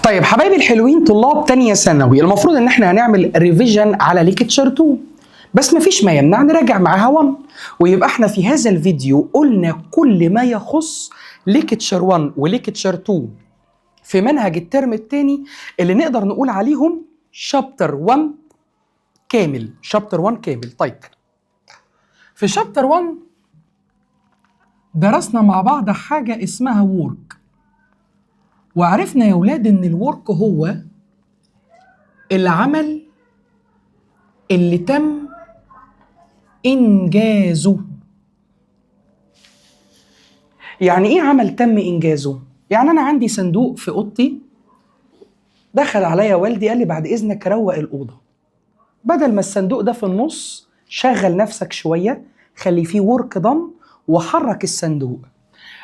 طيب حبايبي الحلوين، طلاب تانية ثانوي، المفروض ان احنا هنعمل revision على lecture 2، بس مفيش ما يمنع نراجع معاها 1، ويبقى احنا في هذا الفيديو قلنا كل ما يخص lecture 1 و lecture 2 في منهج الترم الثاني، اللي نقدر نقول عليهم chapter 1 كامل، chapter 1 كامل. طيب، في chapter 1 درسنا مع بعض حاجة اسمها work، وعرفنا يا ولاد ان ال work هو العمل اللي تم انجازه. يعني ايه عمل تم انجازه؟ يعني انا عندي صندوق في اوضتي، دخل عليا والدي قال لي: بعد اذنك روق الاوضه، بدل ما الصندوق ده في النص، شغل نفسك شويه، خلي فيه work done وحرك الصندوق.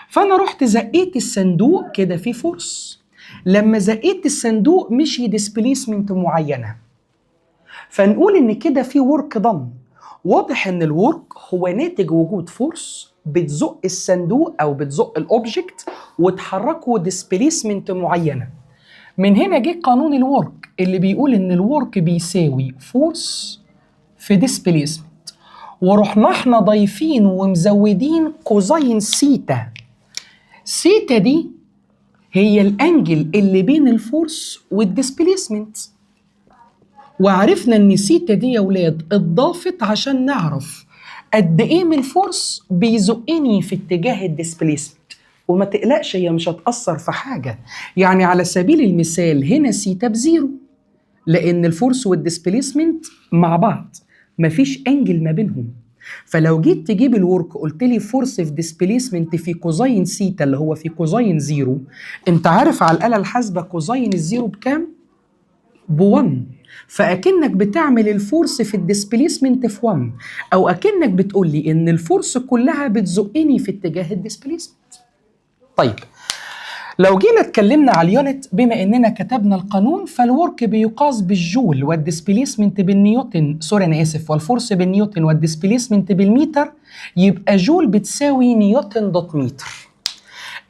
فانا رحت زقيت الصندوق كده، في force، لما زقيت الصندوق مشي displacement معينه، فنقول ان كده في work done. واضح ان ال work هو ناتج وجود force بتزق الصندوق او بتزق ال object وتحركه displacement معينه. من هنا جه قانون ال work اللي بيقول ان ال work بيساوي force في displacement، ورحنا احنا ضايفين ومزودين cosine theta. theta دي هي ال angle اللي بين ال force وال displacement، وعرفنا ان سيتا دي يا ولاد اتضافت عشان نعرف قد ايه من ال force بيزقني في اتجاه ال displacement. وما تقلقش، هي مش هتأثر في حاجة. يعني على سبيل المثال هنا theta ب zero، لأن ال force وال displacement مع بعض، مفيش angle ما بينهم. فلو جيت تجيب ال work قلت لي force في displacement في cosine theta، اللي هو في cosine zero. انت عارف على الاله الحاسبة cosine ال zero بكام؟ ب1. فاكنك بتعمل ال force في ال displacement في 1، او اكنك بتقول لي ان ال force كلها بتزقني في اتجاه ال displacement. طيب، لو جينا اتكلمنا على ال unit، بما اننا كتبنا القانون، فال work بيقاس بالجول وال displacement بالنيوتن، sorry انا اسف، وال force بالنيوتن وال displacement بالمتر، يبقى جول بتساوي نيوتن dot متر.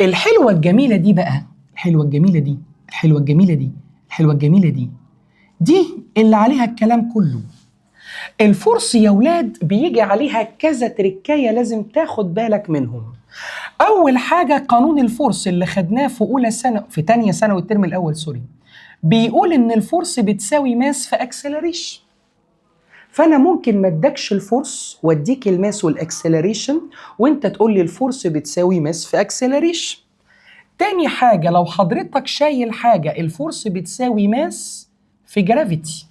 الحلوة الجميلة دي بقى، الحلوة الجميلة دي، الحلوة الجميلة دي، الحلوة الجميلة دي، دي اللي عليها الكلام كله. ال force يا ولاد بيجي عليها كذا تركايه لازم تاخد بالك منهم. اول حاجه، قانون ال force اللي خدناه في اولى سنه، في تانية ثانوي الترم الاول، sorry، بيقول ان ال force بتساوي mass في acceleration. فانا ممكن ما ادكش ال force واديك ال mass وال acceleration، وانت تقول لي ال force بتساوي mass في acceleration. تاني حاجه، لو حضرتك شايل حاجه، ال force بتساوي mass في gravity،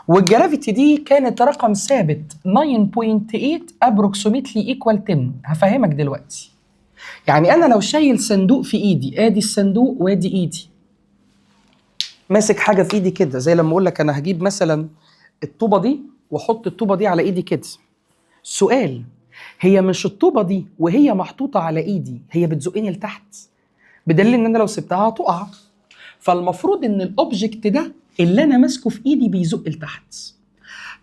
وال gravity دي كانت رقم ثابت 9.8 approximately equal 10. هفهمك دلوقتي. يعني انا لو شايل صندوق في ايدي، ادي الصندوق وادي ايدي، ماسك حاجة في ايدي كده، زي لما اقول لك انا هجيب مثلا الطوبه دي واحط الطوبه دي على ايدي كده. سؤال: هي مش الطوبه دي وهي محطوطة على ايدي هي بتزقني لتحت؟ بدليل ان انا لو سبتها هتقع. فالمفروض ان ال object ده اللي انا ماسكه في ايدي بيزق لتحت.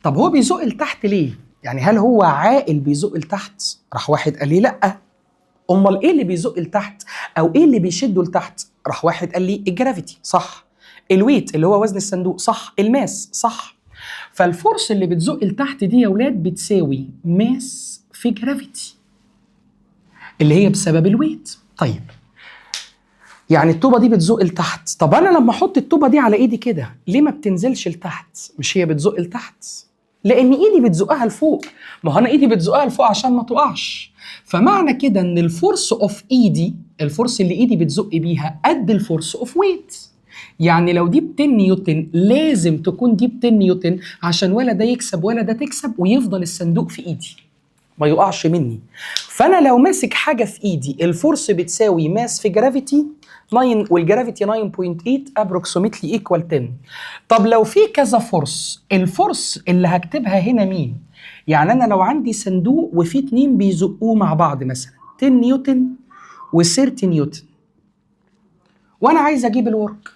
طب هو بيزق لتحت ليه؟ يعني هل هو عاقل بيزق لتحت؟ راح واحد قال لي: لا. امال ايه اللي بيزق لتحت او ايه اللي بيشده لتحت؟ راح واحد قال لي: ال gravity، صح. ال weight اللي هو وزن الصندوق، صح. ال mass، صح. فال force اللي بتزق لتحت دي يا ولاد بتساوي mass في gravity، اللي هي بسبب ال weight. طيب، يعني الطوبه دي بتزق لتحت. طب انا لما احط الطوبه دي على ايدي كده، ليه ما بتنزلش لتحت؟ مش هي بتزق لتحت؟ لان ايدي بتزقها لفوق. ما هو انا ايدي بتزقها لفوق عشان ما تقعش. فمعنى كده ان ال force of ايدي، ال force اللي ايدي بتزق بيها، قد ال force of weight. يعني لو دي ب 10 نيوتن، لازم تكون دي ب 10 نيوتن، عشان ولا ده يكسب ولا ده تكسب، ويفضل الصندوق في ايدي ما يقعش مني. فانا لو ماسك حاجة في ايدي، ال force بتساوي mass في gravity 9، وال gravity 9.8 approximately equal 10. طب لو في كذا force، ال force اللي هكتبها هنا مين؟ يعني انا لو عندي صندوق وفي اتنين بيزقوه مع بعض، مثلا 10 نيوتن و30 نيوتن، وانا عايز اجيب ال work،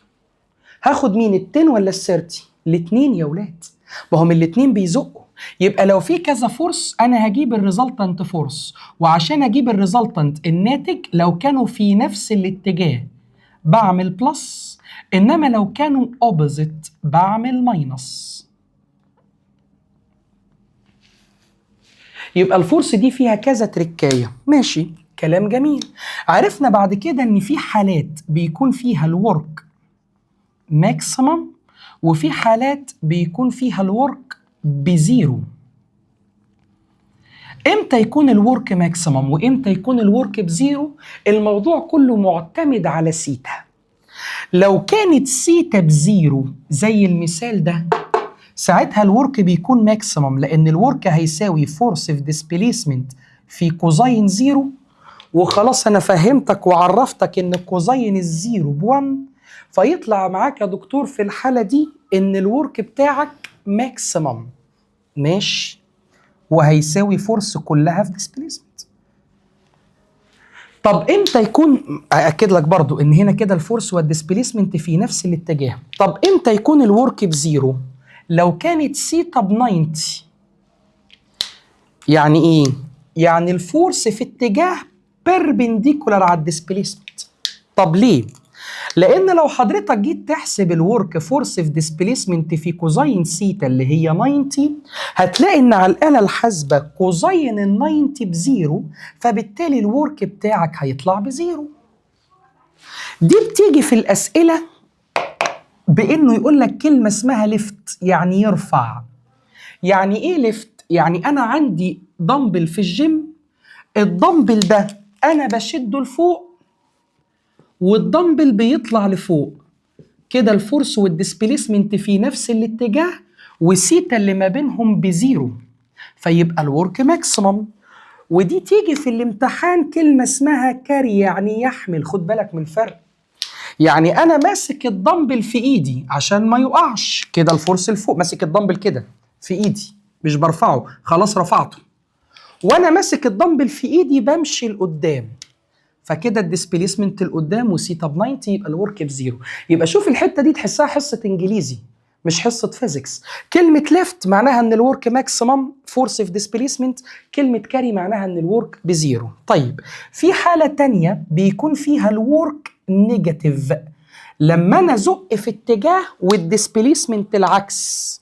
هاخد مين؟ ال 10 ولا ال 30؟ الاثنين يا ولاد، ما هم الاثنين بيزقوا. يبقى لو في كذا force، انا هجيب ال resultant force، وعشان اجيب ال resultant، الناتج، لو كانوا في نفس الاتجاه بعمل plus. انما لو كانوا opposite بعمل minus. يبقى ال force دي فيها كذا تركايه. ماشي، كلام جميل. عرفنا بعد كده ان في حالات بيكون فيها ال work maximum وفي حالات بيكون فيها ال work ب zero. امتى يكون ال work maximum وامتى يكون ال work ب zero؟ الموضوع كله معتمد على سيتا. لو كانت theta ب zero زي المثال ده، ساعتها ال work بيكون maximum، لان ال work هيساوي force في displacement في cosine zero. وخلاص انا فهمتك وعرفتك ان cosine ال zero ب1، فيطلع معاك يا دكتور في الحالة دي ان ال work بتاعك maximum، ماشي، وهيساوي force كلها في displacement. طب امتى يكون، ااكد لك برضو ان هنا كده ال force وال displacement في نفس الاتجاه. طب امتى يكون ال work ب zero؟ لو كانت سيتا ب 90. يعني ايه؟ يعني ال force في اتجاه perpendicular على ال displacement. طب ليه؟ لان لو حضرتك جيت تحسب ال work force في displacement في cosine theta اللي هي 90، هتلاقي ان على الاله الحاسبة cosine ال 90 ب zero، فبالتالي ال work بتاعك هيطلع ب zero. دي بتيجي في الاسئلة بانه يقول لك كلمة اسمها lift، يعني يرفع. يعني ايه lift؟ يعني انا عندي دمبل في ال gym، ال dumbbell ده انا بشده لفوق والدمبل بيطلع لفوق كده، ال force وال displacement في نفس الاتجاه وسيتا اللي ما بينهم ب zero، فيبقى ال work maximum. ودي تيجي في الامتحان كلمة اسمها carry، يعني يحمل. خد بالك من الفرق، يعني انا ماسك الدمبل في ايدي عشان ما يقعش كده، ال force لفوق، ماسك الدمبل كده في ايدي مش برفعه، خلاص رفعته وانا ماسك الدمبل في ايدي بمشي لقدام، فكده ال displacement لقدام وسيتا ب 90، يبقى ال work ب zero. يبقى شوف الحتة دي تحسها حصة انجليزي مش حصة physics. كلمة lift معناها ان ال work maximum force في displacement، كلمة carry معناها ان ال work ب zero. طيب في حاله تانية بيكون فيها ال work negative، لما انا ازق في اتجاه وال displacement العكس.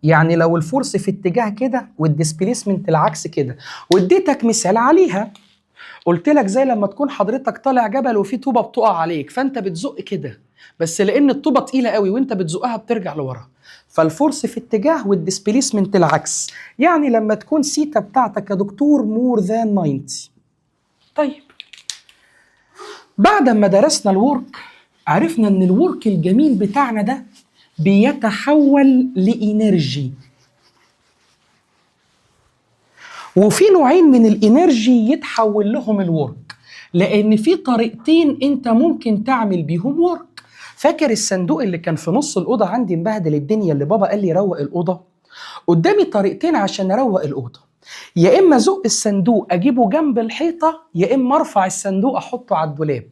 يعني لو ال force في اتجاه كده وال displacement العكس كده، واديتك مثال عليها، قلت لك زي لما تكون حضرتك طالع جبل وفي طوبة بتقع عليك، فانت بتزق كده، بس لان الطوبه تقيلة قوي وانت بتزقها بترجع لورا، فال force في اتجاه وال displacement العكس، يعني لما تكون سيتا بتاعتك يا دكتور more than 90. طيب بعد ما درسنا ال work عرفنا ان ال work الجميل بتاعنا ده بيتحول ل energy، وفي نوعين من ال energy يتحول لهم ال work، لان في طريقتين انت ممكن تعمل بيهم work. فاكر الصندوق اللي كان في نص الاوضة عندي مبهدل الدنيا اللي بابا قال لي روق الاوضة؟ قدامي طريقتين عشان اروق الاوضة، يا اما ازق الصندوق اجيبه جنب الحيطة، يا اما ارفع الصندوق احطه على الدولاب.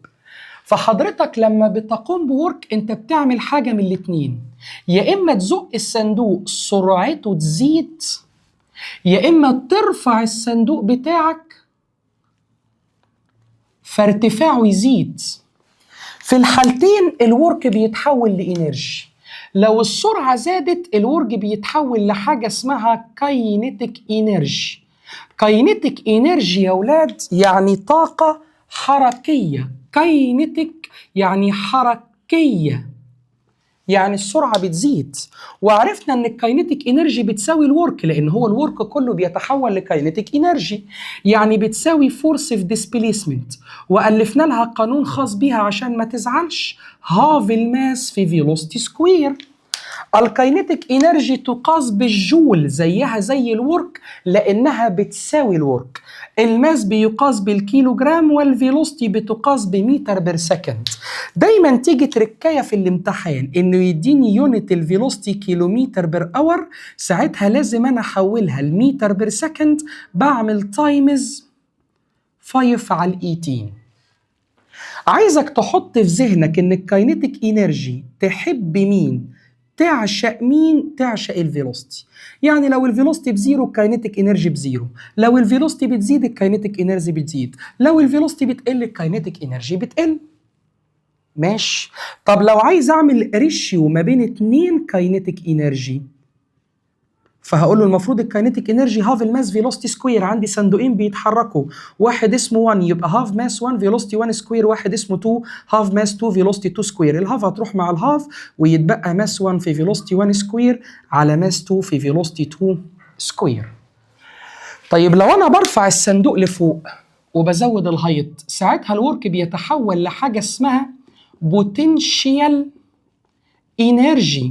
فحضرتك لما بتقوم ب work انت بتعمل حاجة من الاتنين، يا اما تزق الصندوق سرعته تزيد، يا اما ترفع الصندوق بتاعك فارتفاعه يزيد. في الحالتين ال work بيتحول ل energy. لو السرعة زادت ال work بيتحول لحاجة اسمها kinetic energy. kinetic energy يا ولاد يعني طاقة حركية، kinetic يعني حركية، يعني السرعة بتزيد. وعرفنا ان ال kinetic energy بتساوي ال work، لان هو ال work كله بيتحول ل kinetic energy، يعني بتساوي force في displacement، والفنا لها قانون خاص بيها عشان ما تزعلش، half ال mass في velocity square. ال kinetic energy تقاس بالجول زيها زي ال work لانها بتساوي ال work. ال mass بيقاس بالكيلوجرام وال velocity بتقاس ب meter per second. دايما تيجي تركايه في الامتحان انه يديني unit ال velocity kilometer per hour، ساعتها لازم انا احولها ل meter per second، بعمل times 5 على ال 18. عايزك تحط في ذهنك ان ال kinetic energy تحب مين؟ تعشق مين؟ تعشق ال velocity. يعني لو ال velocity ب zero ال kinetic energy ب zero، لو ال velocity بتزيد ال kinetic energy بتزيد، لو ال velocity بتقل ال kinetic energy بتقل. ماشي. طب لو عايز اعمل ratio ما بين اتنين kinetic energy، فهقول له المفروض ال kinetic energy half ال mass velocity square. عندي صندوقين بيتحركوا، واحد اسمه 1 يبقى half mass 1 velocity 1 square، واحد اسمه 2 half mass 2 velocity 2 square. ال half هتروح مع ال half ويتبقى mass 1 في velocity 1 square على mass 2 في velocity 2 square. طيب لو انا برفع الصندوق لفوق وبزود ال height، ساعتها ال work بيتحول لحاجة اسمها potential energy.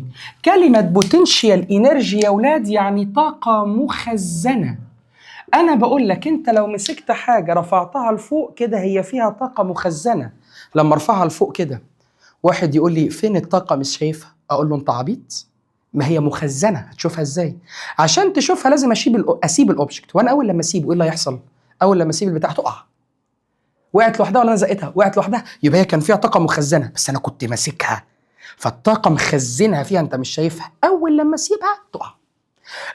كلمة potential energy يا ولاد يعني طاقة مخزنة. أنا بقول لك أنت لو مسكت حاجة رفعتها لفوق كده، هي فيها طاقة مخزنة. لما ارفعها لفوق كده، واحد يقول لي فين الطاقة؟ مش شايفها. أقول له أنت عبيط؟ ما هي مخزنة، هتشوفها ازاي؟ عشان تشوفها لازم اسيب ال object. وانا اول لما اسيبه ايه اللي هيحصل؟ اول لما اسيب البتاع تقع. وقعت لوحدها ولا انا زقتها؟ وقعت لوحدها. يبقى هي كان فيها طاقة مخزنة بس انا كنت ماسكها، فالطاقه مخزنها فيها، انت مش شايفها. اول لما اسيبها تقع.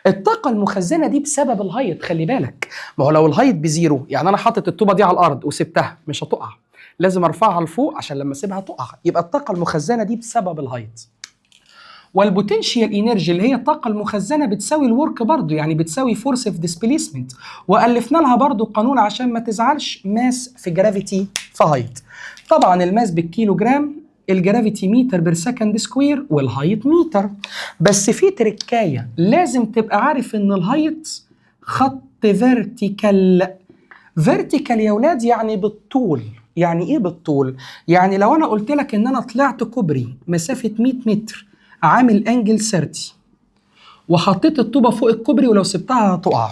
الطاقة المخزنه دي بسبب ال height، خلي بالك. ما هو لو ال height ب zero، يعني انا حاطط الطوبه دي على الارض وسبتها، مش هتقع. لازم ارفعها لفوق عشان لما اسيبها تقع. يبقى الطاقة المخزنه دي بسبب ال height. وال potential energy اللي هي الطاقة المخزنه بتساوي ال work برضو، يعني بتساوي force في displacement. والفنا لها برضو قانون عشان ما تزعلش: mass في gravity في height. طبعا ال mass بالكيلو جرام، ال gravity meter per second square، وال height meter. بس في تركايه، لازم تبقى عارف ان ال height خط vertical. vertical يا ولاد يعني بالطول. يعني ايه بالطول؟ يعني لو انا قلت لك ان انا طلعت كوبري مسافة 100 متر عامل angle 30 وحطيت الطوبه فوق الكوبري، ولو سبتها هتقع،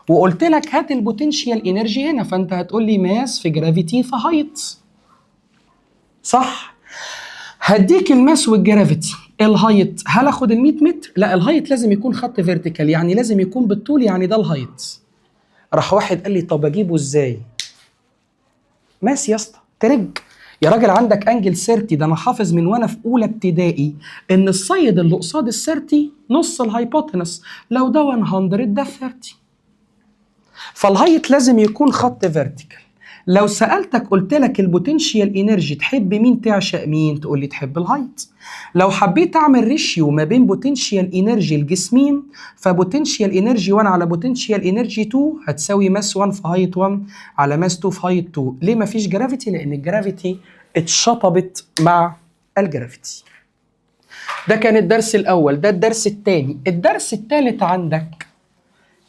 وقلت لك هات ال potential energy هنا، فانت هتقول لي mass في gravity في height، صح؟ هديك ال mass وال gravity، ال height هل اخد ال 100 متر؟ لا، ال height لازم يكون خط vertical، يعني لازم يكون بالطول، يعني ده ال height. راح واحد قال لي طب اجيبه ازاي؟ math يا اسطى، trig يا راجل. عندك angle 30، ده انا حافظ من وانا في اولى ابتدائي ان ال side اللي قصاد ال 30 نص ال hypotenuse. لو ده 100 ده 30. فال height لازم يكون خط vertical. لو سالتك قلت لك ال potential energy تحب مين، تعشق مين؟ تقول لي تحب ال height. لو حبيت اعمل ratio ما بين potential energy الجسمين، ف potential energy 1 على potential energy 2 هتساوي mass 1 في height 1 على mass 2 في height 2. ليه ما فيش gravity؟ لان ال gravity اتشطبت مع ال gravity. ده كان الدرس الاول، ده الدرس الثاني. الدرس الثالث عندك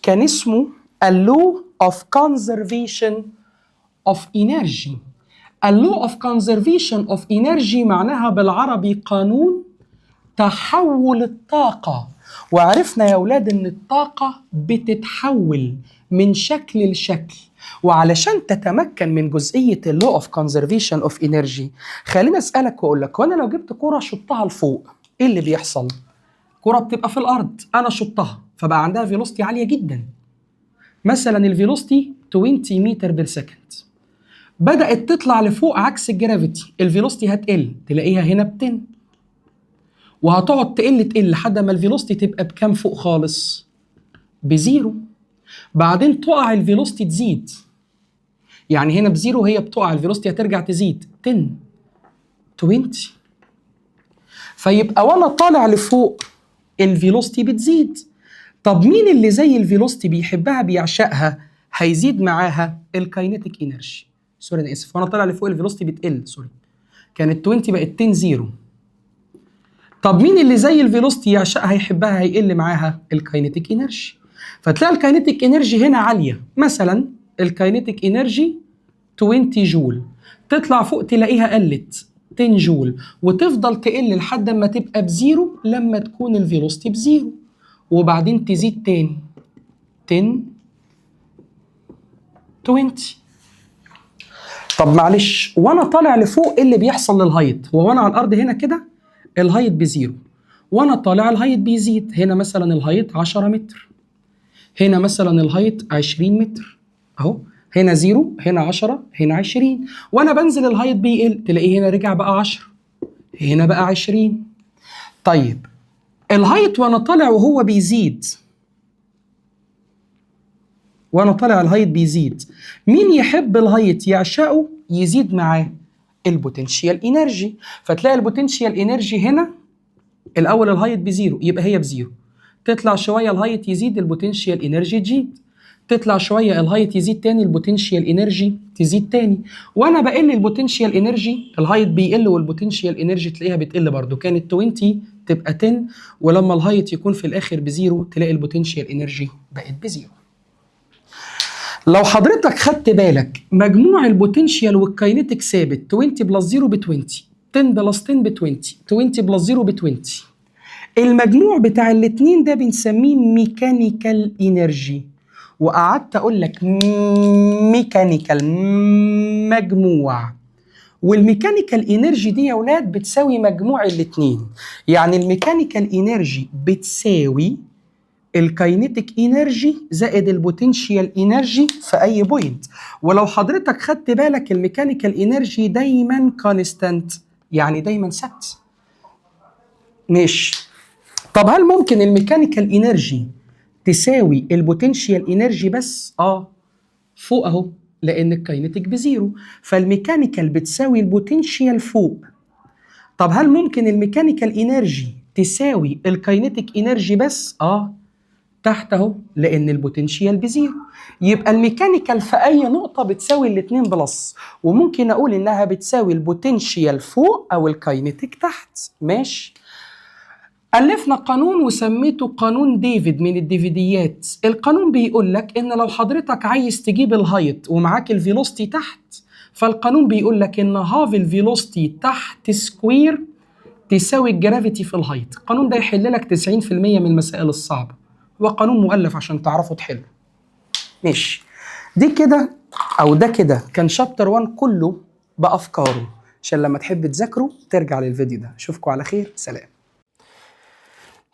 كان اسمه ال law of conservation of energy. ال law of conservation of energy معناها بالعربي قانون تحول الطاقة. وعرفنا يا أولاد إن الطاقة بتتحول من شكل لشكل. وعلشان تتمكن من جزئية ال law of conservation of energy، خليني أسألك وأقول لك: وأنا لو جبت كرة شطها لفوق، إيه اللي بيحصل؟ كرة بتبقى في الأرض، أنا شطها فبقى عندها velocity عالية جدا، مثلا ال velocity 20 meter per second. بدأت تطلع لفوق عكس ال gravity، ال velocity هتقل، تلاقيها هنا ب 10، وهتقعد تقل تقل لحد ما ال velocity تبقى بكام فوق خالص؟ ب zero. بعدين تقع ال velocity تزيد، يعني هنا ب zero، هي بتقع ال velocity هترجع تزيد 10، 20. فيبقى وانا طالع لفوق ال velocity بتزيد. طب مين اللي زي ال velocity بيحبها بيعشقها هيزيد معاها؟ ال kinetic energy. sorry، انا اسف، وانا طالع لفوق ال velocity بتقل، sorry، كانت 20 بقت 10، zero. طب مين اللي زي ال velocity يعشقها يحبها هيقل معاها؟ ال kinetic energy. فتلاقي ال kinetic energy هنا عاليه، مثلا ال kinetic energy 20 جول، تطلع فوق تلاقيها قلت 10 جول، وتفضل تقل لحد ما تبقى ب zero لما تكون ال velocity ب zero، وبعدين تزيد تاني 10، 20. طب معلش، وانا طالع لفوق ايه اللي بيحصل لل height؟ هو وانا على الارض هنا كده ال height ب zero، وانا طالع ال height بيزيد. هنا مثلا ال height 10 متر، هنا مثلا ال height 20 متر اهو. هنا zero، هنا 10، هنا 20. وانا بنزل ال height بيقل، تلاقيه هنا رجع بقى 10، هنا بقى 20. طيب ال height وانا طالع وهو بيزيد، وانا طالع ال height بيزيد، مين يحب ال height يعشقه يزيد معاه؟ ال potential energy. فتلاقي ال potential energy هنا الاول ال height ب zero، يبقى هي ب zero. تطلع شوية ال height يزيد، ال potential energy تزيد. تطلع شوية ال height يزيد تاني، ال potential energy تزيد تاني. وانا بقل ال potential energy، ال height بيقل وال potential energy تلاقيها بتقل برضو، كانت 20 تبقى 10، ولما ال height يكون في الاخر ب zero تلاقي ال potential energy بقت ب zero. لو حضرتك خدت بالك، مجموع ال potential وال kinetic ثابت، 20 plus 0 ب 20، 10 plus 10 ب 20، 20 plus 0 ب 20. المجموع بتاع الاتنين ده بنسميه mechanical energy. وقعدت اقول لك mechanical مجموع، وال mechanical energy دي يا ولاد بتساوي مجموع الاتنين. يعني ال mechanical energy بتساوي ال kinetic energy زائد ال potential energy في اي point. ولو حضرتك خدت بالك، ال mechanical energy دايما constant، يعني دايما ثابت. ماشي، طب هل ممكن ال mechanical energy تساوي ال potential energy بس؟ اه، فوق اهو، لان ال kinetic ب zero، فال mechanical بتساوي ال potential فوق. طب هل ممكن ال mechanical energy تساوي ال kinetic energy بس؟ اه، تحت اهو، لان ال potential ب zero. يبقى ال mechanical في اي نقطة بتساوي الاثنين plus، وممكن اقول انها بتساوي ال potential فوق او ال kinetic تحت. ماشي، ألفنا قانون وسميته قانون ديفيد من الديفيديات. القانون بيقول لك إن لو حضرتك عايز تجيب ال height ومعاك ال velocity تحت، فالقانون بيقول لك إن half ال velocity تحت square تساوي ال gravity في ال height. القانون ده يحل لك 90% من المسائل الصعبة. هو قانون مؤلف عشان تعرفوا تحلوا. ماشي، دي كده أو ده كده كان chapter 1 كله بأفكاره، عشان لما تحب تذاكره ترجع للفيديو ده. أشوفكم على خير، سلام.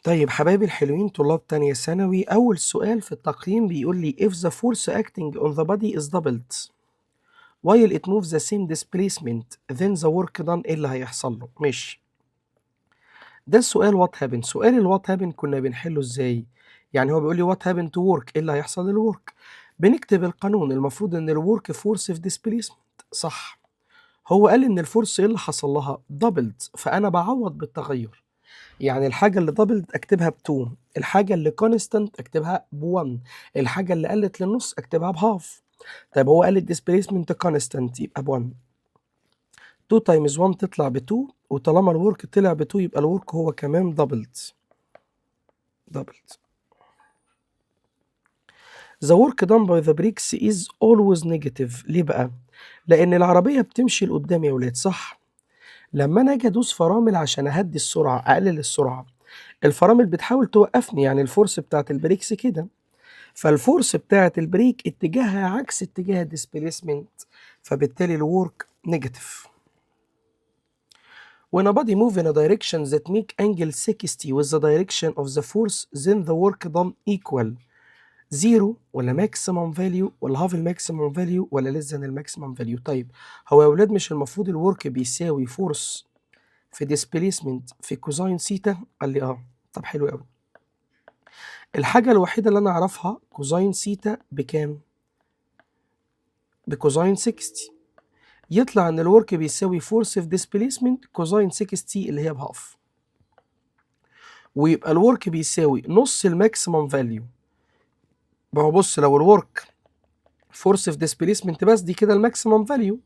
طيب حبايبي الحلوين طلاب تانية ثانوي، أول سؤال في التقييم بيقول لي: if the force acting on the body is doubled while it moves the same displacement، then the work done، إيه اللي هيحصل له؟ ماشي، ده السؤال what happen. سؤال ال what happen كنا بنحله ازاي؟ يعني هو بيقول لي what happen to work، ايه اللي هيحصل لل work؟ بنكتب القانون، المفروض ان ال work force في displacement، صح؟ هو قال ان ال force ايه اللي حصل لها؟ doubled، فانا بعوض بالتغير. يعني الحاجة اللي doubled اكتبها ب 2، الحاجة اللي constant اكتبها ب 1، الحاجة اللي قلت للنص اكتبها ب half. طيب، هو قال ال displacement constant، يبقى ب 1. 2 times 1 تطلع ب 2، وطالما ال work طلع ب 2 يبقى ال work هو كمان doubled. doubled. The work done by the brakes is always negative. ليه بقى؟ لأن العربية بتمشي لقدام يا ولاد، صح؟ لما أنا أجي أدوس فرامل عشان أهدي السرعة، أقلل السرعة، الفرامل بتحاول توقفني، يعني ال force بتاعت ال brakes كده، فال force بتاعت ال brake اتجاهها عكس اتجاه ال displacement، فبالتالي ال work negative. When a body move in a direction that make angle 60 with the direction of the force، then the work done equal 0 ولا maximum value ولا half ال maximum value ولا less than ال maximum value؟ طيب، هو يا ولاد مش المفروض ال work بيساوي force في displacement في cosine theta؟ قال لي اه. طب حلو قوي، الحاجة الوحيدة اللي انا اعرفها cosine theta بكام؟ ب cosine 60. يطلع ان ال work بيساوي force في displacement cosine 60 اللي هي ب half، ويبقى ال work بيساوي نص ال maximum value. ما هو بص، لو ال work force في displacement بس، دي كده ال maximum value،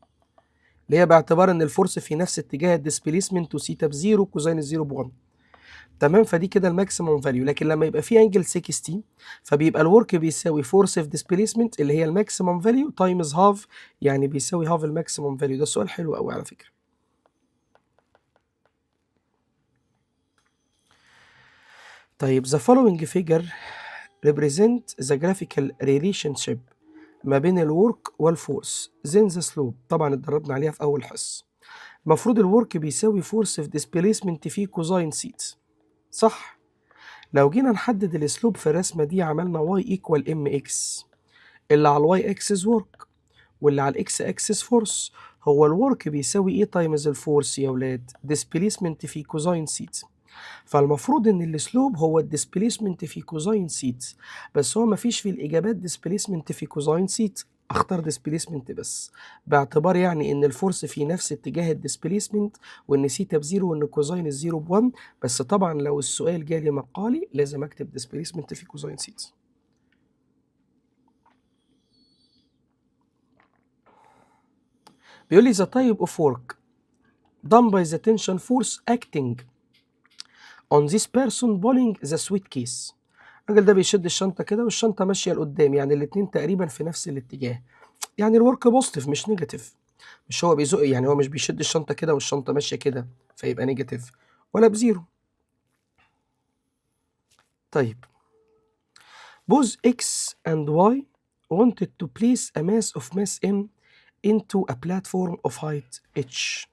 اللي هي باعتبار ان ال force في نفس اتجاه ال displacement و theta ب zero، cosine ال zero ب 1، تمام؟ فدي كده ال maximum value. لكن لما يبقى في angle 60، فبيبقى ال work بيساوي force في displacement اللي هي ال maximum value times half، يعني بيساوي half ال maximum value. ده سؤال حلو قوي على فكره. طيب، the following figure represent the graphical relationship ما بين ال work وال force، then the slope. طبعا اتدربنا عليها في اول حصه. المفروض ال work بيساوي force في displacement في cosine theta، صح؟ لو جينا نحدد ال slope في الرسمة دي، عملنا y equal mx، اللي على ال y axis work واللي على ال x axis force. هو ال work بيساوي ايه times ال force يا ولاد؟ displacement في cosine theta. فالمفروض ان ال slope هو ال displacement في cosine theta، بس هو مفيش في الاجابات displacement في cosine theta. اختار displacement بس، باعتبار يعني ان ال force في نفس اتجاه ال displacement، وان theta ب zero، وان cosine ال zero ب1. بس طبعا لو السؤال جالي مقالي لازم اكتب displacement في cosine theta. بيقول لي the type of work done by the tension force acting on this person pulling the suitcase. الراجل ده بيشد الشنطة كده والشنطة ماشية لقدام، يعني الاتنين تقريبا في نفس الاتجاه، يعني ال work positive مش negative. مش هو بيزق، يعني هو مش بيشد الشنطة كده والشنطة ماشية كده فيبقى negative ولا ب zero. طيب، both X and Y wanted to place a mass of mass M into a platform of height H.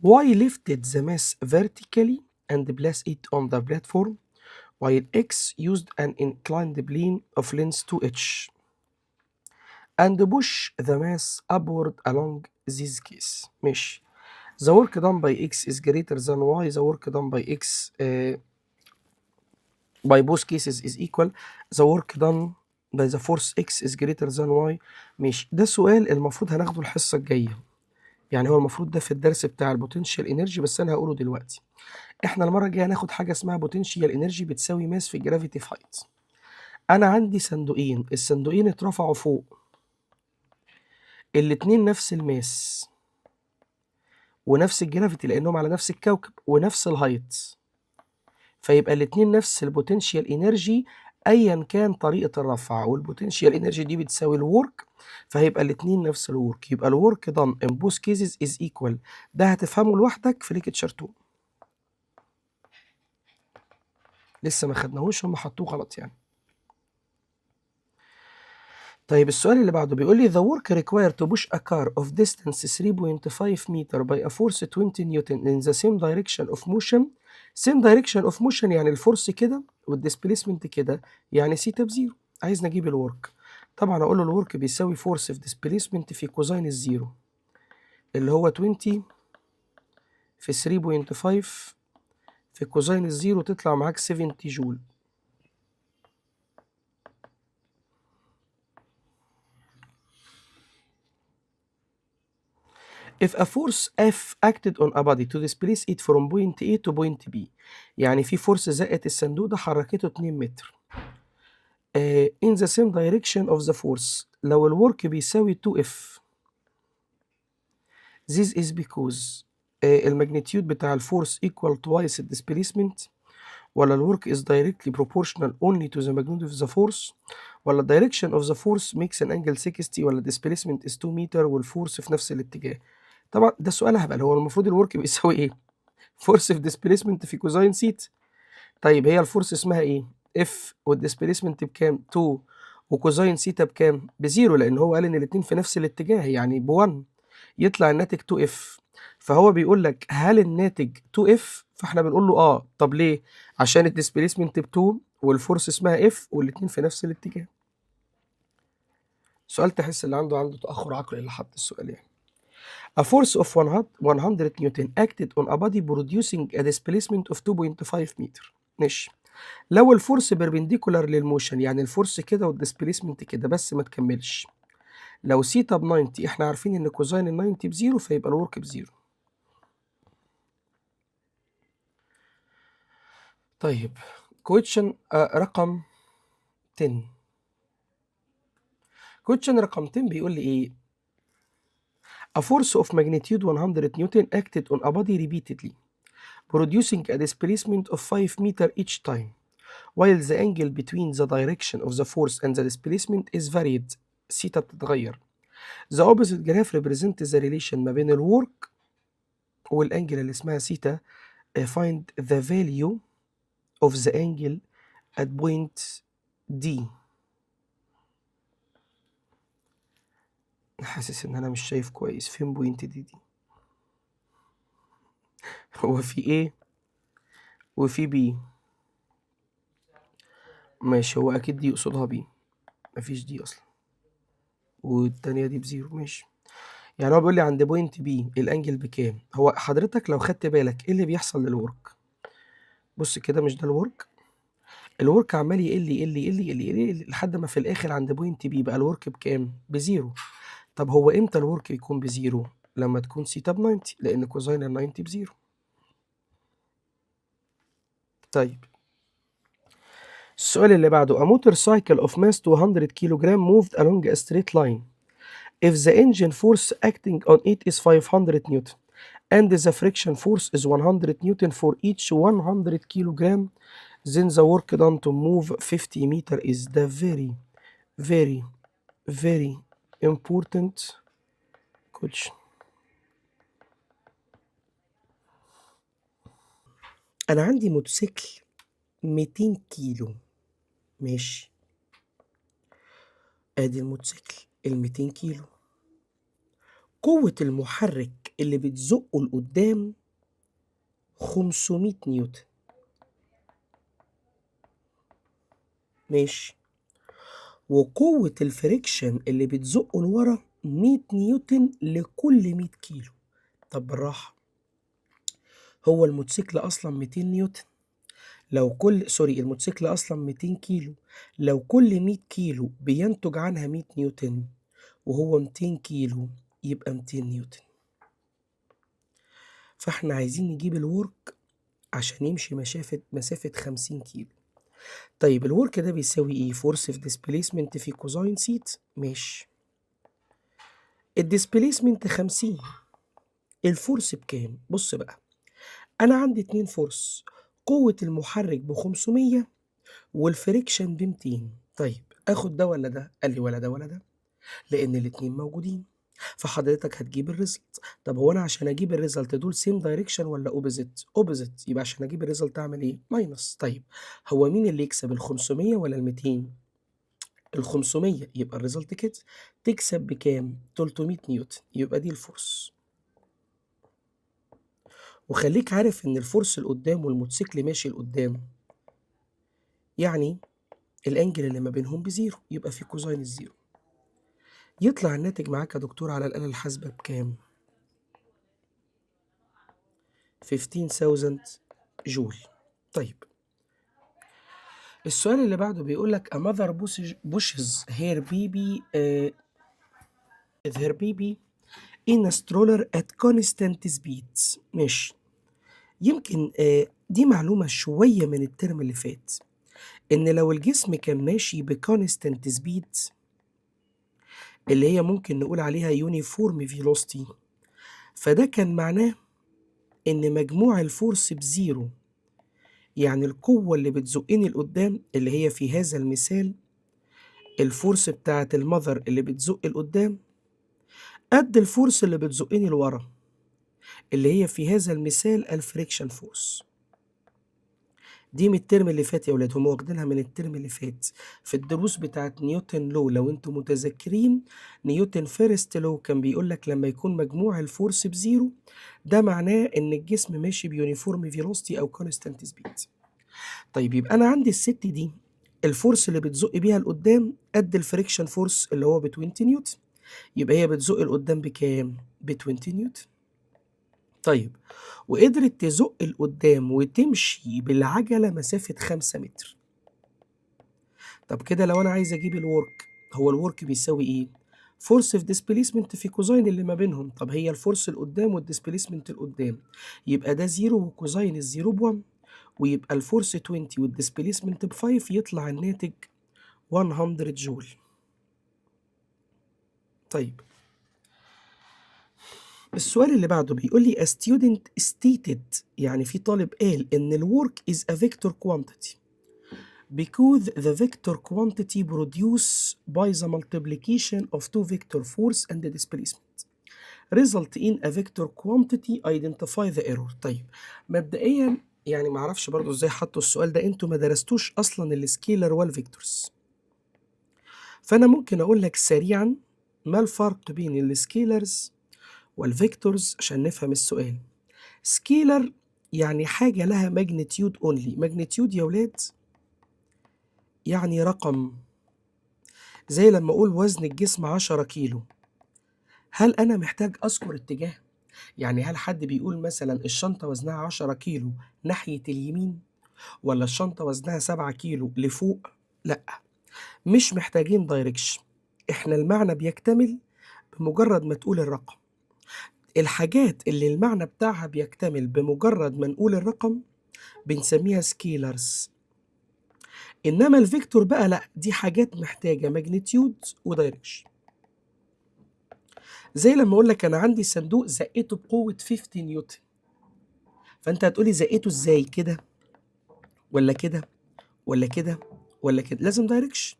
Y lifted the mass vertically and placed it on the platform, while X used an inclined plane of length 2h and push the mass upward along this case. ماشي. The work done by X is greater than Y. The work done by X by both cases is equal. The work done by the force X is greater than Y. ماشي، ده سؤال المفروض هناخده الحصة الجاية. يعني هو المفروض ده في الدرس بتاع ال potential energy، بس انا هقوله دلوقتي. احنا المرة الجاية هناخد حاجة اسمها potential energy بتساوي mass في gravity في height. انا عندي صندوقين، الصندوقين اترفعوا فوق، الاتنين نفس ال mass ونفس ال gravity لانهم على نفس الكوكب ونفس ال height، فيبقى الاتنين نفس ال potential energy ايا كان طريقه الرفع، وال potential energy دي بتساوي ال work، فهيبقى الاتنين نفس ال work، يبقى ال work done in both cases is equal. ده هتفهمه لوحدك في lecture 2، لسه ما خدناهوش، هم حطوه غلط يعني. طيب، السؤال اللي بعده بيقول لي the work required to push a car of distance 3.5 meter by a force 20 newton in the same direction of motion. same direction of motion يعني ال force كده وال displacement كده، يعني theta ب zero. عايز نجيب ال work. طبعا اقول له ال work بيساوي force في displacement في cosine ال zero، اللي هو 20 في 3.5 في cosine ال zero، تطلع معاك 70 جول. If a force F acted on a body to displace it from point A to point B، يعني في force زقت الصندوق ده حركته 2 متر in the same direction of the force، لو ال work بيساوي 2F، this is because ال magnitude بتاع ال force equal twice the displacement، ولا ال work is directly proportional only to the magnitude of the force، ولا direction of the force makes an angle 60، ولا displacement is 2 meter وال force في نفس الاتجاه؟ طبعا ده سؤال هبل. هو المفروض ال work بيساوي ايه؟ force في displacement في cosine theta. طيب، هي ال force اسمها ايه؟ F، وال displacement بكام؟ 2، و cosine theta بكام؟ ب zero، لان هو قال ان الاثنين في نفس الاتجاه، يعني ب 1، يطلع الناتج 2 F. فهو بيقول لك هل الناتج 2 F؟ فاحنا بنقول له اه. طب ليه؟ عشان ال displacement ب 2 وال force اسمها F والاثنين في نفس الاتجاه. سؤال تحس اللي عنده تاخر عقلي اللي حط السؤال يعني. A force of 100 newton acted on a body producing a displacement of 2.5 meter. ماشي. لو ال force perpendicular لل motion، يعني ال force كده وال displacement كده، بس ما تكملش. لو سيتا ب 90، احنا عارفين ان cosine ال 90 ب zero، فيبقى ال work ب zero. طيب، question رقم 10. question رقم 10 بيقول لي ايه؟ A force of magnitude 100 newton acted on a body repeatedly, producing a displacement of 5 meter each time, while the angle between the direction of the force and the displacement is varied. theta بتتغير. The opposite graph represents the relation ما بين ال work وال angle اللي اسمها theta. Find the value of the angle at point D. حاسس ان انا مش شايف كويس. فين point D دي؟ هو في A وفي B. ماشي، هو اكيد دي يقصدها B، مفيش D اصلا، والتانية دي ب zero. ماشي، يعني هو بيقول لي عند point B ال angle بكام؟ هو حضرتك لو خدت بالك ايه اللي بيحصل لل work؟ بص كده، مش ده ال work؟ ال work عمال يقل يقل يقل يقل يقل لحد ما في الاخر عند point B بقى ال work بكام؟ ب zero. طب هو امتى ال work يكون ب zero؟ لما تكون سيتا ب 90، لان cosine ال 90 ب zero. طيب، السؤال اللي بعده: A motorcycle of mass 200 kilogram moved along a straight line. If the engine force acting on it is 500 newton and the friction force is 100 newton for each 100 kilogram, then the work done to move 50 meter is. The very very very important question. أنا عندي موتوسيكل 200 كيلو، ماشي؟ ادي الموتوسيكل ال 200 كيلو، قوة المحرك اللي بتزقه لقدام 500 نيوتن، ماشي؟ وقوة ال friction اللي بتزقه لورا 100 نيوتن لكل 100 كيلو. طب بالراحة، هو الموتوسيكل أصلا 200 نيوتن، لو كل، sorry، الموتوسيكل أصلا 200 كيلو، لو كل 100 كيلو بينتج عنها 100 نيوتن وهو 200 كيلو يبقى 200 نيوتن. فاحنا عايزين نجيب ال work عشان يمشي مسافة 50 كيلو. طيب، ال work ده بيساوي ايه؟ force في displacement في cosine theta، ماشي؟ ال displacement 50، ال force بكام؟ بص بقى، انا عندي اتنين force، قوة المحرك ب500 وال friction ب200. طيب، اخد ده ولا ده؟ قال لي ولا ده ولا ده، لان الاتنين موجودين، فحضرتك هتجيب ال result. طب هو انا عشان اجيب ال result، دول same direction ولا opposite؟ opposite. يبقى عشان اجيب ال result اعمل ايه؟ minus. طيب، هو مين اللي يكسب، ال 500 ولا ال 200؟ ال 500. يبقى ال result كده تكسب بكام؟ 300 نيوتن. يبقى دي ال force. وخليك عارف ان ال force لقدام والموتوسيكل ماشي لقدام، يعني ال angle اللي ما بينهم ب zero، يبقى في cosine ال zero. يطلع الناتج معاك يا دكتور على الآلة الحاسبة بكام؟ 15,000 جول. طيب، السؤال اللي بعده بيقول لك: a mother pushes her baby in a stroller at constant speed. ماشي، يمكن دي معلومة شوية من الترم اللي فات، إن لو الجسم كان ماشي ب constant speed، اللي هي ممكن نقول عليها uniform velocity، فده كان معناه إن مجموع ال force ب zero. يعني القوة اللي بتزقني لقدام، اللي هي في هذا المثال ال force بتاعت ال mother اللي بتزق لقدام، قد ال force اللي بتزقني لورا، اللي هي في هذا المثال ال friction force. دي من الترم اللي فات يا ولاد، هم واخدينها من الترم اللي فات في الدروس بتاعت Newton law. لو انتم متذكرين Newton first law، كان بيقول لك لما يكون مجموع ال force ب zero، ده معناه ان الجسم ماشي ب uniform velocity او constant speed. طيب، يبقى انا عندي الست دي ال force اللي بتزق بيها لقدام قد ال friction force اللي هو ب 20 نيوتن، يبقى هي بتزق لقدام بكام؟ ب 20 نيوتن. طيب، وقدرت تزق لقدام وتمشي بالعجلة مسافة 5 متر. طب كده لو أنا عايز أجيب ال work، هو ال work بيساوي إيه؟ force في displacement في cosine اللي ما بينهم. طب هي ال force لقدام وال displacement لقدام، يبقى ده zero و cosine ال zero ب 1، ويبقى ال force 20 وال displacement ب 5، يطلع الناتج 100 جول. طيب، السؤال اللي بعده بيقول لي: a student stated، يعني في طالب قال ان ال work is a vector quantity because the vector quantity produced by the multiplication of two vector force and the displacement result in a vector quantity، identify the error. طيب، مبدئيا يعني معرفش برضو ازاي حطوا السؤال ده، انتوا ما درستوش اصلا ال scalar وال vectors. فانا ممكن اقول لك سريعا ما الفرق بين ال scalars وال vectors عشان نفهم السؤال. scalar يعني حاجة لها magnitude only. magnitude يا ولاد يعني رقم، زي لما أقول وزن الجسم 10 كيلو، هل أنا محتاج أذكر اتجاه؟ يعني هل حد بيقول مثلا الشنطة وزنها 10 كيلو ناحية اليمين ولا الشنطة وزنها 7 كيلو لفوق؟ لا، مش محتاجين direction، احنا المعنى بيكتمل بمجرد ما تقول الرقم. الحاجات اللي المعنى بتاعها بيكتمل بمجرد ما نقول الرقم بنسميها scalars، انما ال vector بقى لا، دي حاجات محتاجه magnitude و direction. زي لما اقول لك انا عندي صندوق زقيته بقوة 50 نيوتن، فانت هتقولي زقيته ازاي؟ كده ولا كده ولا كده ولا كده؟ لازم direction.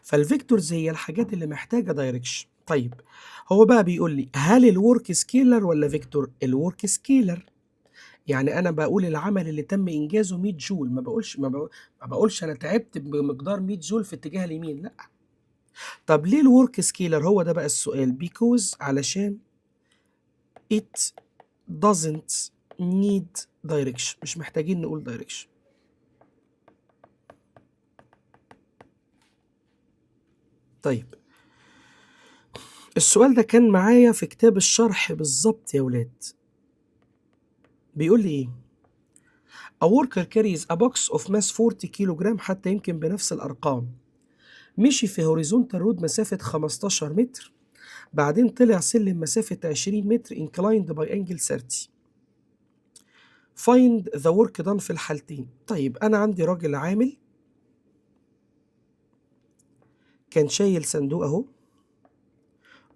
فال vectors هي الحاجات اللي محتاجه direction. طيب هو بقى بيقول لي هل ال work scalar ولا vector؟ ال work scalar، يعني انا بقول العمل اللي تم انجازه 100 جول، ما بقولش انا تعبت بمقدار 100 جول في اتجاه اليمين، لا. طب ليه ال work scalar؟ هو ده بقى السؤال. because علشان it doesn't need direction، مش محتاجين نقول direction. طيب السؤال ده كان معايا في كتاب الشرح بالظبط يا ولاد. بيقول لي ايه؟ A worker carries a box of mass 40 كيلو جرام، حتى يمكن بنفس الأرقام. مشي في horizontal road مسافة 15 متر، بعدين طلع سلم مسافة 20 متر inclined by angle 30. Find the work done في الحالتين. طيب أنا عندي راجل عامل كان شايل صندوق أهو،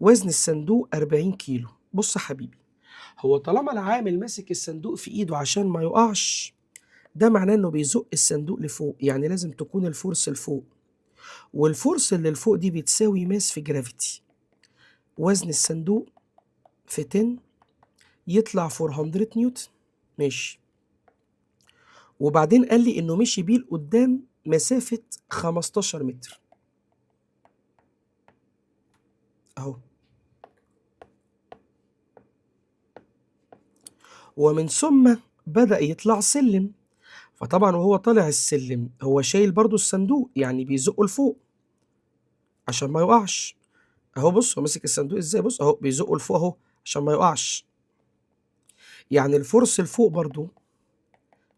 وزن الصندوق 40 كيلو. بص يا حبيبي، هو طالما العامل ماسك الصندوق في ايده عشان ما يقعش، ده معناه انه بيزق الصندوق لفوق، يعني لازم تكون ال force لفوق، وال force اللي لفوق دي بتساوي mass في gravity. وزن الصندوق في 10 يطلع 400 نيوتن، ماشي. وبعدين قال لي انه مشي بيه لقدام مسافة 15 متر اهو، ومن ثم بدأ يطلع سلم. فطبعا وهو طالع السلم هو شايل برضو الصندوق، يعني بيزقه لفوق عشان ما يقعش اهو. بص هو ماسك الصندوق ازاي، بص اهو بيزقه لفوق اهو عشان ما يقعش. يعني ال force لفوق برضو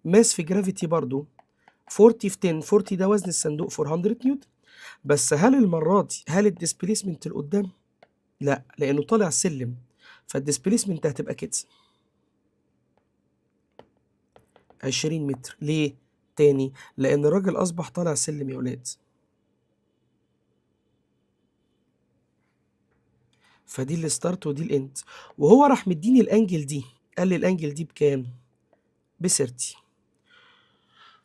mass في gravity برضو 40 في 10، 40 ده وزن الصندوق 400 نيوتن. بس هل المرة دي هل ال displacement لقدام؟ لا، لأنه طالع سلم، فال displacement هتبقى كده 20 متر. ليه؟ تاني لأن الراجل أصبح طالع سلم يا ولاد، فدي ال start ودي ال end. وهو راح مديني ال angle دي، قال لي ال angle دي بكام؟ ب 30،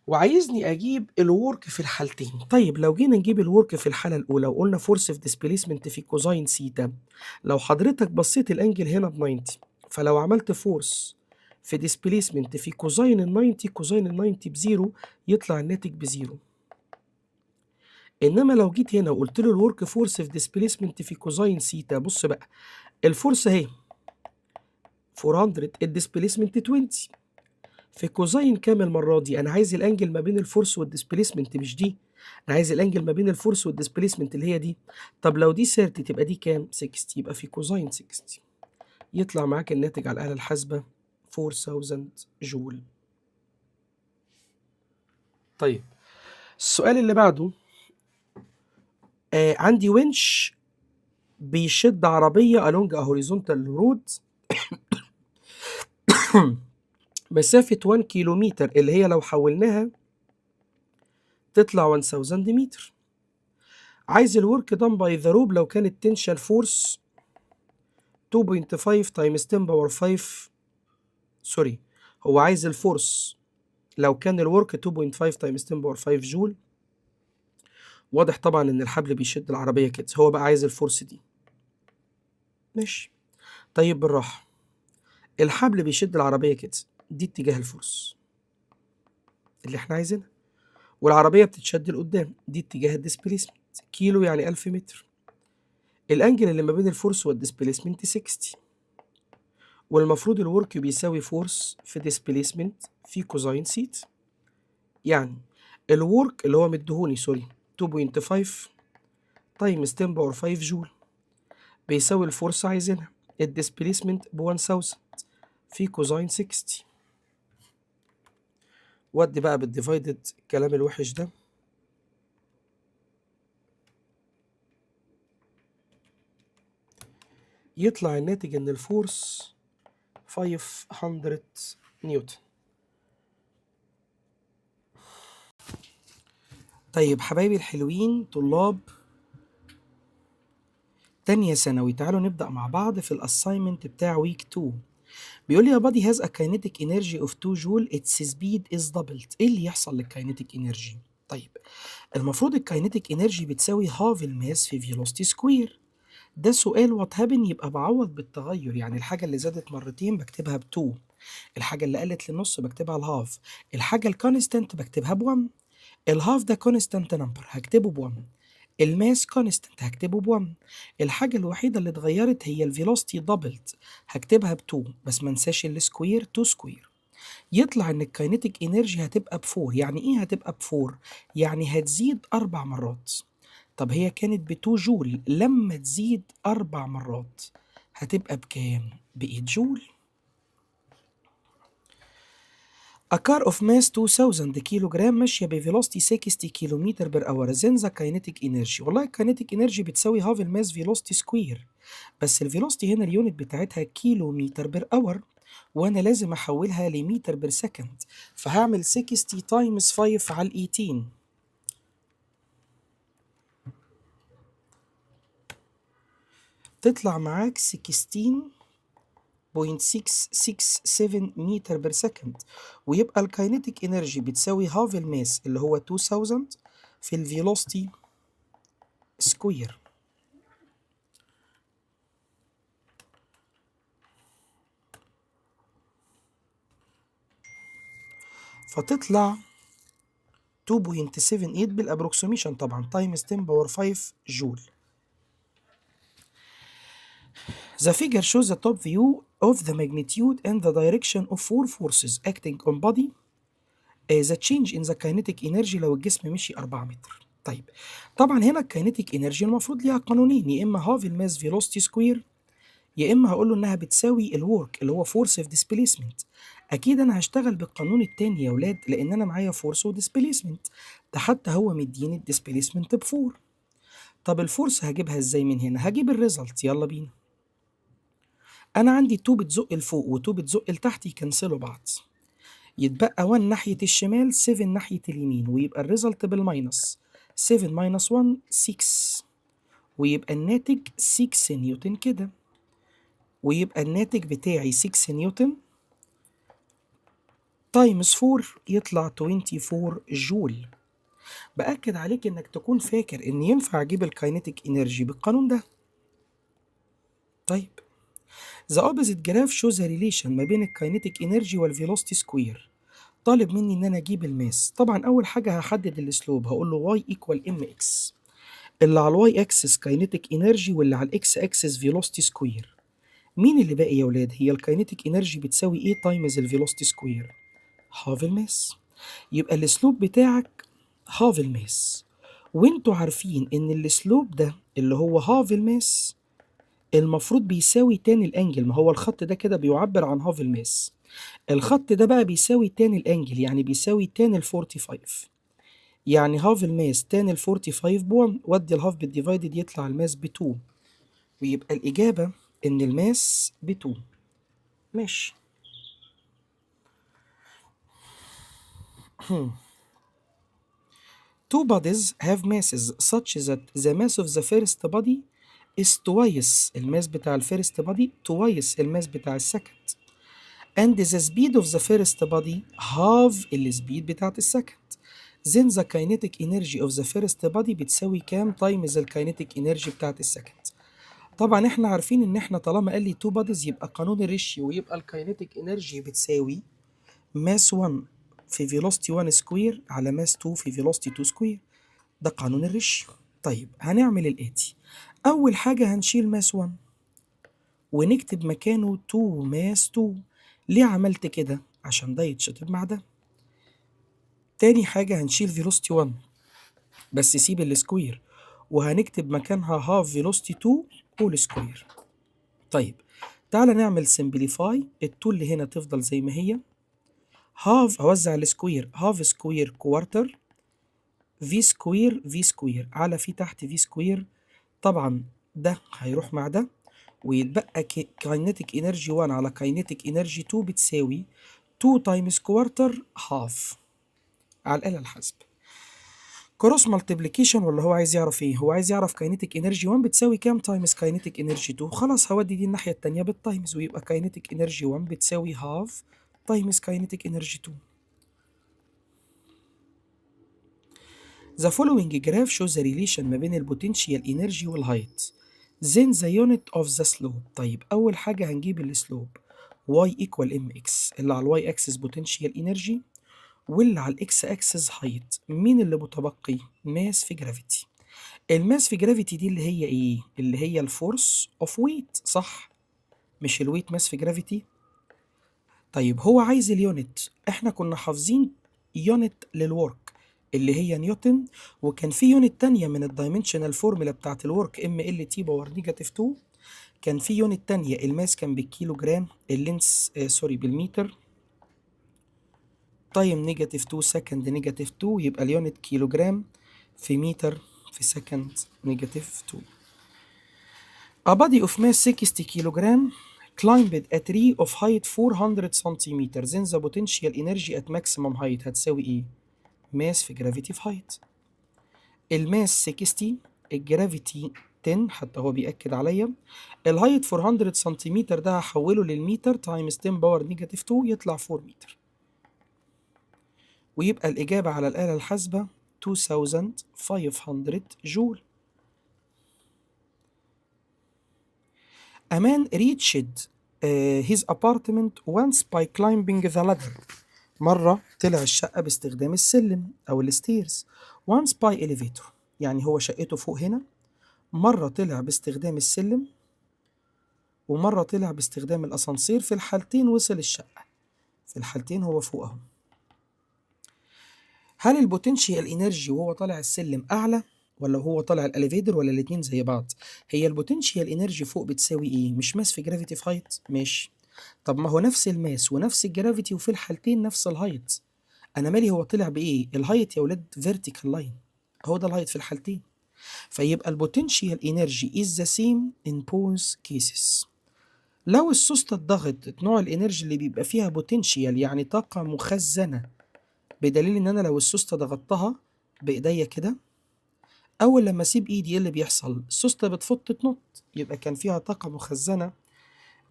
وعايزني اجيب ال work في الحالتين. طيب لو جينا نجيب ال work في الحالة الاولى وقلنا force في displacement في cosine theta، لو حضرتك بصيت ال angle هنا ب 90، فلو عملت force في displacement في cosine ال 90، cosine ال 90 ب zero، يطلع الناتج ب zero. انما لو جيت هنا وقلت له ال work force في displacement في cosine theta، بص بقى ال force اهي 400، ال displacement 20، في cosine كام المرة دي؟ انا عايز ال angle ما بين ال force وال displacement، مش دي، انا عايز ال angle ما بين ال force وال displacement اللي هي دي. طب لو دي 30 تبقى دي كام؟ 60، يبقى في cosine 60، يطلع معاك الناتج على الآلة الحاسبة 4000 جول. طيب السؤال اللي بعده، عندي ونش بيشد عربية along a horizontal road مسافة 1 كيلومتر، اللي هي لو حولناها تطلع 1000 متر. عايز ال work done by the rope لو كانت tension force 2.5 times 10 power 5، sorry هو عايز ال force لو كان ال work 2.5 times 10 power 5 جول. واضح طبعا ان الحبل بيشد العربية كده، هو بقى عايز ال force دي، ماشي. طيب بالراحة، الحبل بيشد العربية كده، دي اتجاه ال force اللي احنا عايزينها، والعربية بتتشد لقدام، دي اتجاه ال displacement، كيلو يعني 1000 متر. ال angle اللي ما بين ال force وال displacement 60، والمفروض ال work بيساوي force في displacement في cosine theta. يعني ال work اللي هو مديهوني sorry 2.5 times 10 power 5 جول بيساوي ال force عايزينها ال displacement ب 1000 في cosine 60، ودي بقى بال divided الكلام الوحش ده. يطلع الناتج ان ال force 500 نيوتن. طيب حبايبي الحلوين طلاب تانية ثانوي، تعالوا نبدأ مع بعض في ال assignment بتاع week 2. بيقول لي a body has a kinetic energy of 2 joule, its speed is doubled. ايه اللي يحصل لل kinetic energy؟ طيب المفروض ال kinetic energy بتساوي half ال mass في velocity square. ده سؤال what happen، يبقى بعوض بالتغير، يعني الحاجة اللي زادت مرتين بكتبها ب 2، الحاجة اللي قلت للنص بكتبها ال half، الحاجة ال constant بكتبها ب 1. ال half ده constant number هكتبه ب 1، ال mass constant هكتبه ب 1، الحاجة الوحيدة اللي اتغيرت هي ال velocity doubled هكتبها ب 2، بس ما انساش ال square 2 square. يطلع ان ال kinetic energy هتبقى ب 4. يعني ايه هتبقى ب 4؟ يعني هتزيد 4 مرات. طب هي كانت ب 2 جول، لما تزيد 4 مرات هتبقى بكام؟ ب 8 جول. A car of mass 2000 كيلو جرام ماشية ب velocity 60 كيلومتر per hour، then the kinetic energy. والله ال kinetic energy بتساوي half ال mass velocity square، بس ال velocity هنا ال unit بتاعتها كيلومتر per hour، وانا لازم احولها ل meter per second، فهعمل 60 times 5 على ال 18. تطلع معاك 16.667 meter per second، ويبقى ال kinetic energy بتساوي half ال mass اللي هو 2000 في ال velocity square. فتطلع 2.78 بال approximation طبعا times 10 power 5 جول. The figure shows the top view of the magnitude and the direction of four forces acting on body. The change in the kinetic energy لو الجسم مشي 4 متر. طيب طبعا هنا ال kinetic energy المفروض ليها قانونين، يا اما half ال mass velocity square، يا اما هقول له انها بتساوي ال work اللي هو force في displacement. اكيد انا هشتغل بالقانون التاني يا ولاد، لان انا معايا force و displacement، ده حتى هو مديني ال displacement ب four. طب ال force هجيبها ازاي من هنا؟ هجيب ال result. يلا بينا. انا عندي 2 بتزق لفوق و2 بتزق لتحت، يكنسلوا بعض، يتبقى 1 ناحية الشمال 7 ناحية اليمين، ويبقى ال result بال minus 7 minus 1 6، ويبقى الناتج 6 نيوتن كده، ويبقى الناتج بتاعي 6 نيوتن times 4 يطلع 24 جول. بأكد عليك انك تكون فاكر ان ينفع اجيب ال kinetic energy بالقانون ده. طيب The opposite graph shows a relation ما بين ال kinetic energy وال velocity square. طالب مني ان انا اجيب ال mass. طبعا اول حاجه هحدد ال slope، هقول له y equal mx، اللي على ال y axis kinetic energy واللي على ال x axis velocity square. مين اللي باقي يا ولاد؟ هي ال kinetic energy بتساوي ايه times ال velocity square؟ half ال mass. يبقى ال slope بتاعك half ال mass، وانتوا عارفين ان ال slope ده اللي هو half ال mass المفروض بيساوي tan ال angle، ما هو الخط ده كده بيعبر عن half ال mass. الخط ده بقى بيساوي tan ال angle، يعني بيساوي tan ال 45، يعني half ال mass tan ال 45 ب 1، ودي ال half بال divided يطلع ال mass ب 2، ويبقى الإجابة إن ال mass ب 2. ماشي. Two bodies have masses such that the mass of the first body is twice ال mass بتاع ال first body twice ال mass بتاع ال second، and the speed of the first body half ال speed بتاعت ال second، then the kinetic energy of the first body بتساوي كام times ال kinetic energy بتاعت ال second؟ طبعا احنا عارفين ان احنا طالما قال لي two bodies يبقى قانون ال ratio، ويبقى ال kinetic energy بتساوي mass 1 في velocity 1 square على mass 2 في velocity 2 square. ده قانون ال ratio. طيب هنعمل الاتي. اول حاجه هنشيل mass 1 ونكتب مكانه 2 mass 2. ليه عملت كده؟ عشان ده يتشطب مع ده. تاني حاجه هنشيل velocity 1 بس سيب ال square، وهنكتب مكانها half velocity 2 all square. طيب تعالى نعمل simplify. ال two اللي هنا تفضل زي ما هي، half، هوزع ال square، half square quarter v square v square على في تحت v square. طبعا ده هيروح مع ده ويتبقى kinetic energy 1 على kinetic energy 2 بتساوي 2 times quarter half على الآلة الحاسبة. cross multiplication ولا هو عايز يعرف ايه؟ هو عايز يعرف kinetic energy 1 بتساوي كام times kinetic energy 2. خلاص، هودي دي الناحية التانية بال times، ويبقى kinetic energy 1 بتساوي half times kinetic energy 2. The following graph shows the relation ما بين ال potential energy وال height، then the unit of the slope. طيب، أول حاجة هنجيب ال slope، y equal mx، اللي على ال y axis potential energy واللي على ال x axis height. مين اللي متبقي؟ mass في gravity. ال mass في gravity دي اللي هي ايه؟ اللي هي ال force of weight، صح؟ مش ال weight mass في gravity؟ طيب، هو عايز ال unit. احنا كنا حافظين unit لل work اللي هي نيوتن، وكان في unit تانية من ال dimensional formula بتاعت ال work، M L T power negative 2. كان في unit تانية، ال mass كان بالكيلو جرام، ال length sorry بالمتر، time negative 2، second negative 2، يبقى ال unit كيلو جرام في متر في second negative 2. A body of mass 60 kilogram climbed a tree of height 400 centimeter، then the potential energy at maximum height هتساوي ايه؟ mass في gravity في height. ال mass 60، ال gravity 10، حتى هو بيأكد عليا. ال height 400 سنتيمتر، ده هحوله للمتر times 10 power negative 2، يطلع 4 متر، ويبقى الإجابة على الآلة الحاسبة 2500 جول. A man reached his apartment once by climbing the ladder. مرة طلع الشقة باستخدام السلم أو ال stairs، once by elevator. يعني هو شقته فوق هنا، مرة طلع باستخدام السلم ومرة طلع باستخدام الأسانسير، في الحالتين وصل الشقة، في الحالتين هو فوق أهو. هل ال potential energy وهو طالع السلم أعلى ولا هو طالع ال elevator ولا الاتنين زي بعض؟ هي ال potential energy فوق بتساوي ايه؟ مش mass في gravity في height؟ ماشي. طب ما هو نفس ال mass ونفس ال gravity وفي الحالتين نفس ال height. انا مالي هو طلع بايه؟ ال height يا ولاد vertical line، هو ده ال height في الحالتين، فيبقى ال potential energy is the same in both cases. لو السوستة اتضغطت، نوع ال energy اللي بيبقى فيها potential، يعني طاقة مخزنة، بدليل ان انا لو السوستة ضغطتها بايديا كده، اول لما اسيب ايدي ايه اللي بيحصل؟ السوستة بتفط تنط، يبقى كان فيها طاقة مخزنة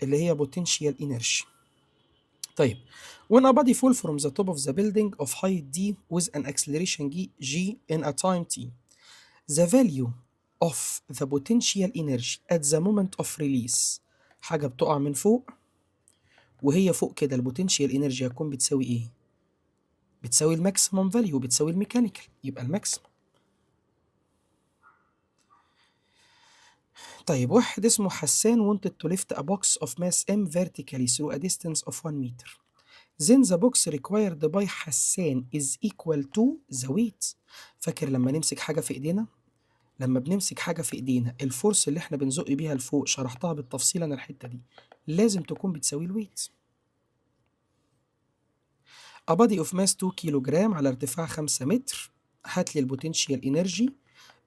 اللي هي potential energy. طيب، when a body fall from the top of the building of height d with an acceleration g in a time t، the value of the potential energy at the moment of release. حاجة بتقع من فوق وهي فوق كده، ال potential energy هتكون بتساوي ايه؟ بتساوي ال maximum value، بتساوي ال mechanical، يبقى ال maximum. طيب، واحد اسمه حسان wanted to lift a box of mass m vertically through a distance of 1 meter، then the box required by حسان is equal to the weight. فاكر لما نمسك حاجة في ايدينا؟ لما بنمسك حاجة في ايدينا، ال force اللي احنا بنزق بيها لفوق، شرحتها بالتفصيل انا الحتة دي، لازم تكون بتساوي ال weight. A body of mass 2 كيلو جرام على ارتفاع 5 متر، هات لي ال potential energy.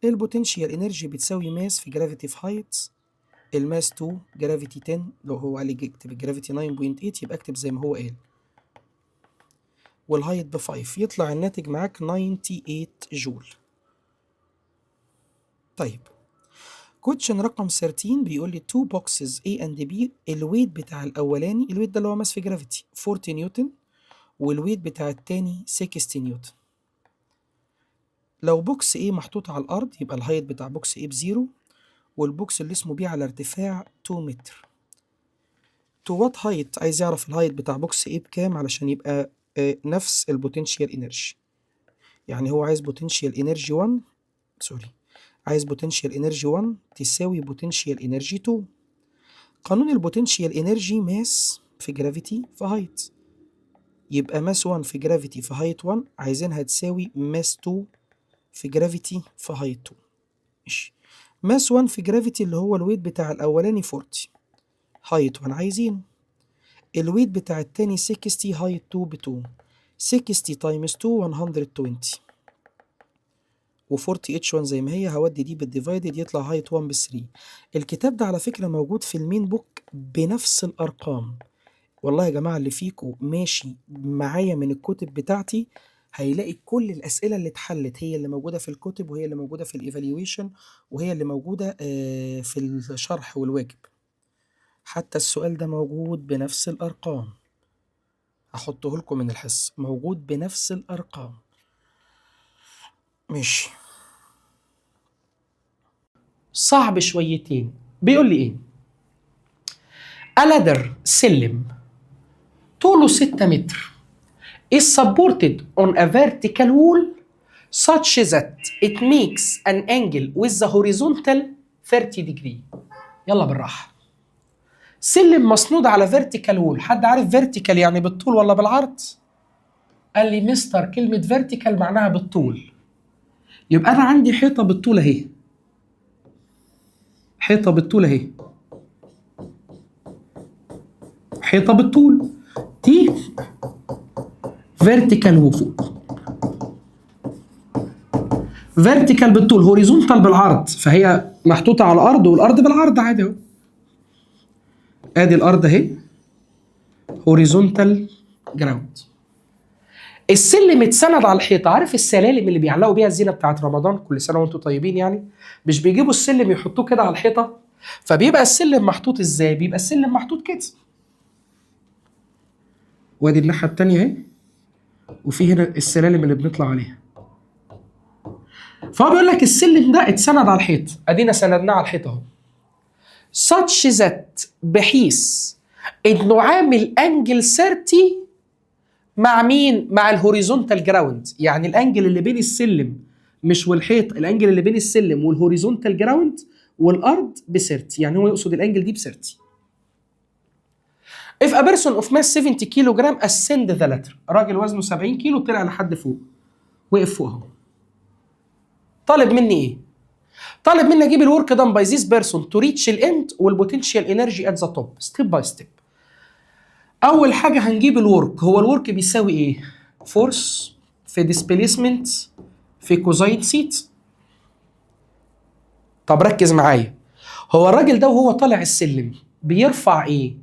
ال potential energy بتساوي mass في gravity في height. ال mass 2، gravity 10. لو هو قال لي اكتب ال gravity 9.8 يبقى اكتب زي ما هو قال، وال height ب 5، يطلع الناتج معاك 98 جول. طيب، question رقم 13 بيقول لي two boxes A and B، ال weight بتاع الاولاني، ال weight ده اللي هو mass في gravity، 40 نيوتن، وال weight بتاع التاني 60 نيوتن. لو box A محطوط على الارض يبقى ال height بتاع box A ب zero، وال box اللي اسمه B على ارتفاع 2 متر. to what height، عايز يعرف ال height بتاع box A بكام علشان يبقى نفس ال potential energy. يعني هو عايز potential energy 1، sorry، عايز potential energy 1 تساوي potential energy 2. قانون ال potential energy mass في gravity في height، يبقى mass 1 في gravity في height 1 عايزينها تساوي mass 2 في gravity في height 2. ماشي، mass 1 في gravity اللي هو ال weight بتاع الاولاني 40، height 1 عايزينه. ال weight بتاع التاني 60، height 2 ب 2. 60 times 2 120 و40 H 1 زي ما هي، هودي دي بال divided يطلع height 1 ب 3. الكتاب ده على فكرة موجود في ال main book بنفس الأرقام. والله يا جماعة اللي فيكم ماشي معايا من الكتب بتاعتي هيلاقي كل الأسئلة اللي اتحلت هي اللي موجودة في الكتب، وهي اللي موجودة في ال evaluation، وهي اللي موجودة في الشرح والواجب. حتى السؤال ده موجود بنفس الأرقام، هحطه لكم من الحصة، موجود بنفس الأرقام. ماشي، صعب شويتين. بيقول لي ايه؟ A ladder، سلم طوله 6 متر، is supported on a vertical wall such that it makes an angle with the horizontal 30 degree. يلا بالراحة. سلم مسنود على vertical wall. حد عارف vertical يعني بالطول ولا بالعرض؟ قال لي مستر كلمة vertical معناها بالطول، يبقى أنا عندي حيطة بالطول أهي، حيطة بالطول أهي، حيطة بالطول دي vertical وفوق، vertical بالطول، horizontal بالعرض، فهي محطوطة على الأرض والأرض بالعرض عادي أهو. ادي الارض اهي، horizontal ground. السلم اتسند على الحيطه. عارف السلالم اللي بيعلقوا بيها الزينة بتاعت رمضان؟ كل سنة وانتم طيبين. يعني مش بيجيبوا السلم يحطوه كده على الحيطه؟ فبيبقى السلم محطوط ازاي؟ بيبقى السلم محطوط كده، وادي الناحية التانية اهي، وفي هنا السلالم اللي بنطلع عليها. فهو بيقول لك السلم ده اتسند على الحيط، ادينا سندناه على الحيط اهو، such that بحيث انه عامل angle 30 مع مين؟ مع ال horizontal ground. يعني ال angle اللي بين السلم مش والحيط، ال angle اللي بين السلم وال horizontal ground والارض ب 30، يعني هو يقصد ال angle دي ب 30. If a person of mass 70 كيلو جرام ascend the ladder، راجل وزنه 70 كيلو طلع لحد فوق، وقف فوق اهو. طالب مني ايه؟ طالب مني اجيب ال work done by this person to reach ال end وال potential energy at the top step by step. اول حاجة هنجيب ال work. هو ال work بيساوي ايه؟ force في displacement في cosine theta. طب ركز معايا، هو الراجل ده وهو طالع السلم بيرفع ايه؟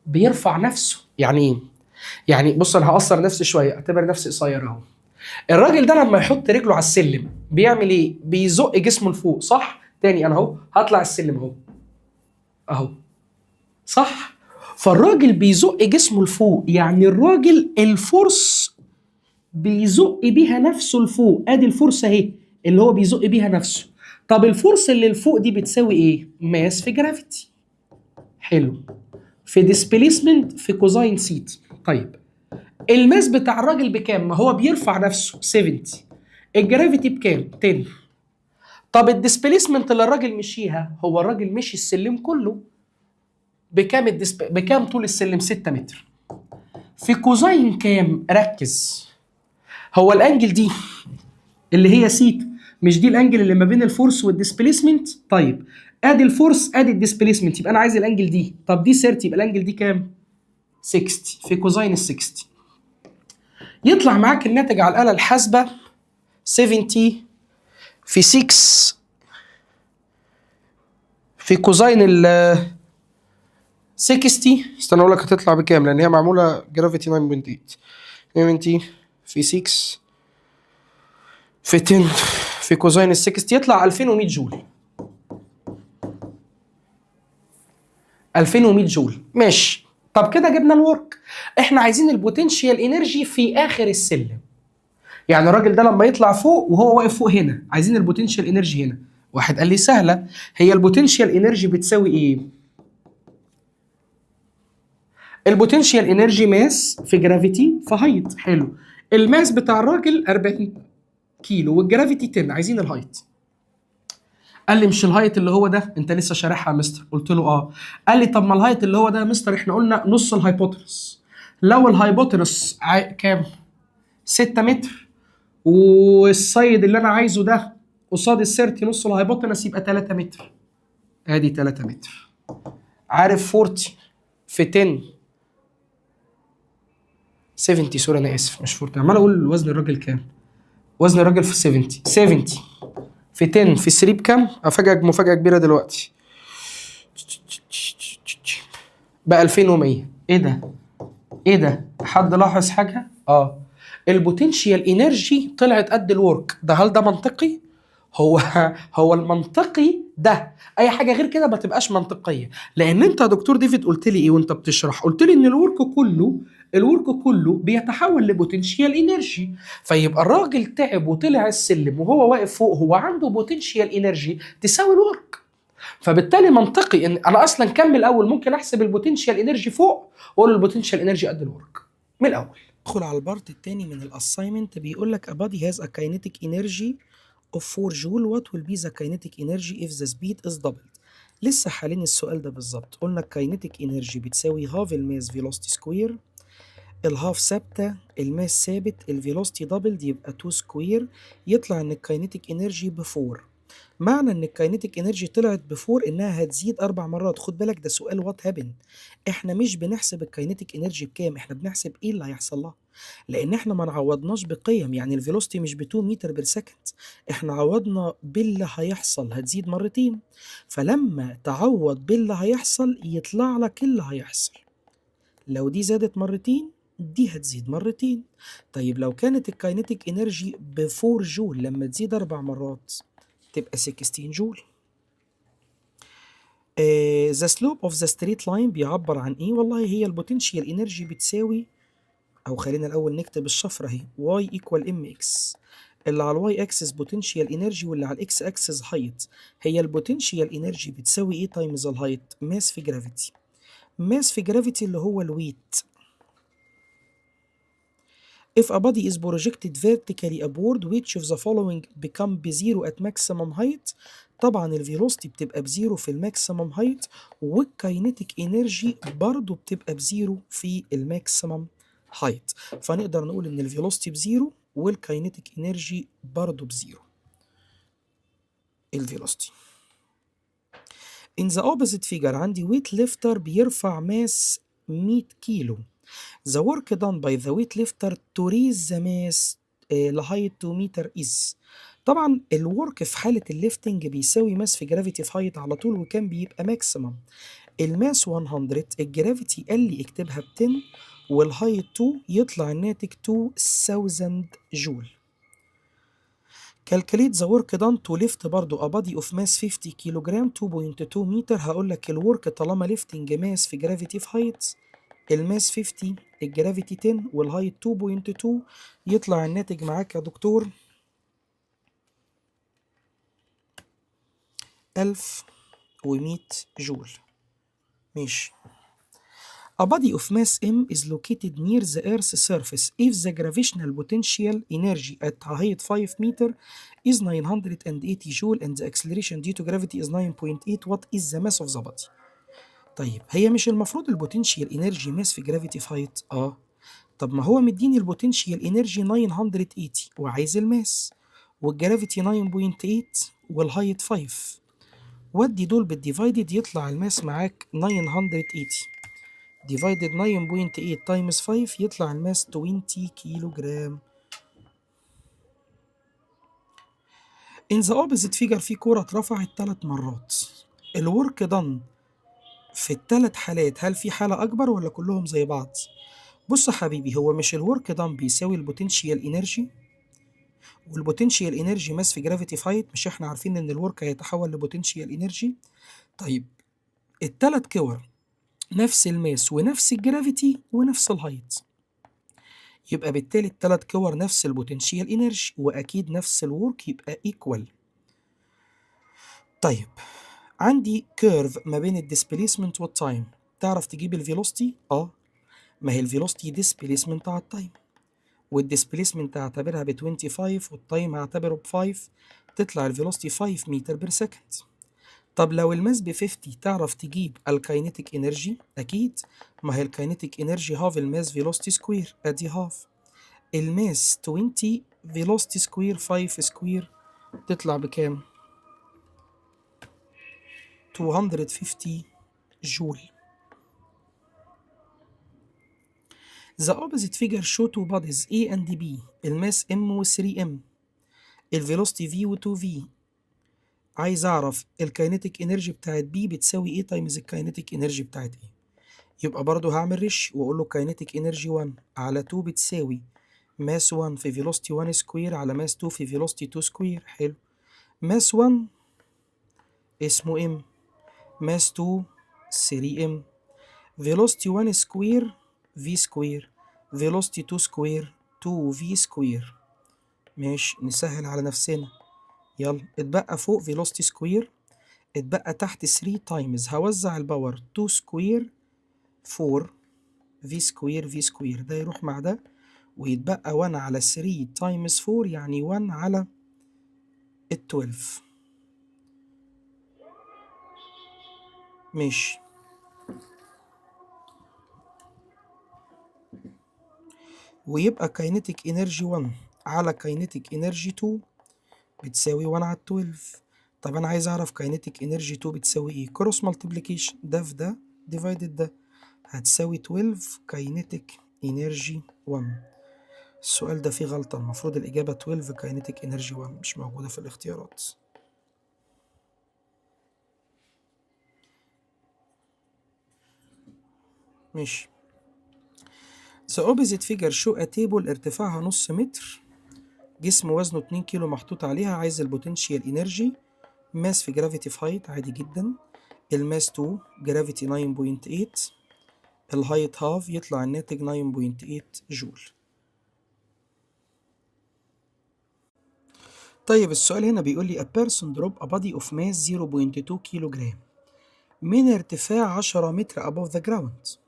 بيرفع نفسه. يعني ايه؟ يعني بص انا هقصر نفسي شويه، اعتبر نفسي قصير اهو. الراجل ده لما يحط رجله على السلم بيعمل ايه؟ بيزق جسمه لفوق، صح؟ تاني انا اهو هطلع السلم اهو اهو، صح؟ فالراجل بيزق جسمه لفوق، يعني الراجل ال force بيزق بيها نفسه لفوق. ادي ال force اهي اللي هو بيزق بيها نفسه. طب ال force اللي لفوق دي بتساوي ايه؟ mass في gravity، حلو، في displacement في cosine theta. طيب ال mass بتاع الراجل بكام؟ ما هو بيرفع نفسه 70. ال gravity بكام؟ 10. طب ال displacement اللي الراجل مشيها، هو الراجل مشي السلم كله بكام؟ بكام طول السلم؟ 6 متر. في cosine كام؟ ركز، هو ال angle دي اللي هي سيتا، مش دي ال angle اللي ما بين ال force وال displacement؟ طيب ادي ال force ادي ال displacement، يبقى انا عايز ال angle دي. طب دي 30، يبقى ال angle دي كام؟ 60 في cosine ال 60. يطلع معاك الناتج على الاله الحاسبة 70 في 6 في cosine ال 60. استنى اقول لك هتطلع بكام، لان هي معمولة gravity 9.8. 70 في 6 في 10 في cosine ال 60 يطلع 2100 جول. 2100 جول، ماشي. طب كده جبنا ال work، احنا عايزين ال potential energy في اخر السلم. يعني الراجل ده لما يطلع فوق وهو واقف فوق هنا، عايزين ال potential energy هنا. واحد قال لي سهله، هي ال potential energy بتساوي ايه؟ ال potential energy mass في gravity في height. حلو، ال mass بتاع الراجل 40 كيلو وال gravity 10، عايزين ال height. قال لي مش ال height اللي هو ده انت لسه شارحها يا مستر؟ قلت له اه. قال لي طب ما ال height اللي هو ده يا مستر احنا قلنا نص ال hypotenuse. لو ال hypotenuse كام؟ 6 متر، وال side اللي انا عايزه ده قصاد ال 30 نص ال hypotenuse يبقى 3 متر. ادي 3 متر. عارف 40 في 10 70، sorry انا اسف، مش 40. عمال اقول وزن الراجل كام؟ وزن الراجل في 70. 70 في 10 في 3 بكام؟ افاجئك مفاجاة كبيرة دلوقتي، ب 2100. ايه ده؟ ايه ده؟ حد لاحظ حاجة؟ ال potential energy طلعت قد ال work ده. هل ده منطقي؟ هو هو المنطقي ده، اي حاجة غير كده ما تبقاش منطقيه. لان انت يا دكتور ديفيد قلت لي ايه وانت بتشرح؟ قلت لي ان ال work كله بيتحول ل potential energy. فيبقى الراجل تعب وطلع السلم، وهو واقف فوق هو عنده potential energy تساوي ال work. فبالتالي منطقي ان انا اصلا كان من الاول ممكن احسب ال potential energy فوق واقول ال potential energy قد ال work من الاول. ندخل على ال part الثاني من ال assignment. بيقول لك a body has a kinetic energy of 4 joule، what will be the kinetic energy if the speed is doubled؟ لسه حالين السؤال ده بالظبط. قلنا ال kinetic energy بتساوي half ال mass velocity square. ال half ثابته، ال mass ثابت، ال velocity doubled يبقى 2 square، يطلع ان ال kinetic energy ب 4. معنى ان ال kinetic energy طلعت ب 4 انها هتزيد 4 مرات. خد بالك، ده سؤال what happen. احنا مش بنحسب ال kinetic energy بكام، احنا بنحسب ايه اللي هيحصل لها، لان احنا ما نعوضناش بقيم. يعني ال velocity مش ب 2 meter per second، احنا عوضنا باللي هيحصل، هتزيد مرتين. فلما تعوض باللي هيحصل يطلع لك اللي هيحصل. لو دي زادت مرتين، دي هتزيد مرتين. طيب، لو كانت ال kinetic energy ب 4 جول، لما تزيد 4 مرات تبقى 16 جول. the slope of the straight line بيعبر عن ايه؟ والله هي ال potential energy بتساوي، او خلينا الاول نكتب الشفرة اهي، y equal mx. اللي على ال y axis potential energy، واللي على ال x axis height. هي ال potential energy بتساوي ايه times ال height؟ mass في gravity. mass في gravity اللي هو ال weight. If a body is projected vertically upward، which of the following become ب zero at maximum height؟ طبعا ال velocity بتبقى ب zero في ال maximum height، وال kinetic energy برضو بتبقى ب zero في ال maximum height. فنقدر نقول ان ال velocity ب zero وال kinetic energy برضو ب zero. ال velocity In the opposite figure عندي weight lifter بيرفع mass 100 كيلو. The work done by the weightlifter to raise the mass ل height 2 meter is؟ طبعا ال work في حالة ال lifting بيساوي mass في gravity في height على طول، وكان بيبقى maximum. ال mass 100، ال gravity قال لي اكتبها ب 10، وال height 2، يطلع الناتج 2000 جول. calculate the work done to lift برضو a body of mass 50 كيلو جرام 2.2 متر. هقول لك ال work طالما lifting mass في gravity في height. ال mass 50، ال gravity 10، وال height 2.2، يطلع الناتج معاك يا دكتور 1100 جول. ماشي. A body of mass m is located near the Earth's surface. If the gravitational potential energy at height 5 meter is 980 joule and the acceleration due to gravity is 9.8، what is the mass of the body؟ طيب، هي مش المفروض ال potential energy mass في gravity في height؟ اه. طب ما هو مديني ال potential energy 980 وعايز ال mass، وال gravity 9.8، وال height 5. ودي دول بال divided، يطلع ال mass معاك 980 divided 9.8 times 5، يطلع ال mass 20 كيلو جرام. In the opposite figure في كورة اترفعت 3 مرات. ال work done في الثلاث حالات، هل في حالة أكبر ولا كلهم زي بعض؟ بص يا حبيبي، هو مش ال work done بيساوي ال potential energy؟ وال potential energy mass في gravity في height. مش احنا عارفين ان ال work هيتحول ل potential energy؟ طيب، الثلاث كور نفس ال mass ونفس ال gravity ونفس ال height، يبقى بالتالي الثلاث كور نفس ال potential energy واكيد نفس ال work، يبقى equal. طيب، عندي curve ما بين ال displacement وال time، تعرف تجيب ال velocity؟ اه، ما هي ال velocity displacement على ال time، وال displacement هعتبرها ب 25 وال time هعتبره ب 5، تطلع ال velocity 5 meter per second. طب لو ال mass ب 50، تعرف تجيب ال kinetic energy؟ اكيد، ما هي ال kinetic energy half ال mass velocity square. ادي half ال mass 20 velocity square، 5 square، تطلع بكام؟ 250 جول. The opposite figure show two bodies A and B، ال mass M و 3M، ال velocity V و 2V. عايز اعرف ال kinetic energy بتاعت B بتساوي ايه times ال kinetic energy بتاعت A. يبقى برضو هعمل ratio واقول له kinetic energy 1 على 2 بتساوي mass 1 في velocity 1 square على mass 2 في velocity 2 square. حلو. mass 1 اسمه M، mass 2 3M، velocity 1 square V square، velocity 2 square 2 V square. ماشي، نسهل على نفسنا. يلا، اتبقى فوق velocity square، اتبقى تحت 3 times، هوزع ال power، 2 square 4 V square V square، ده يروح مع ده ويتبقى 1 على 3 times 4، يعني 1 على ال 12. ماشي. ويبقى kinetic energy 1 على kinetic energy 2 بتساوي 1 على 12. طب انا عايز اعرف kinetic energy 2 بتساوي ايه؟ cross multiplication، ده في ده divided ده، هتساوي 12 kinetic energy 1. السؤال ده فيه غلطة، المفروض الإجابة 12 kinetic energy 1، مش موجودة في الاختيارات. ماشي. The opposite figure show a table ارتفاعها نص متر، جسم وزنه 2 كيلو محطوط عليها، عايز ال potential energy، mass في gravity في height، عادي جدا. ال mass 2، gravity 9.8، ال height half، يطلع الناتج 9.8 جول. طيب السؤال هنا بيقول لي a person drop a body of mass 0.2 كيلو جرام من ارتفاع 10 متر above the ground.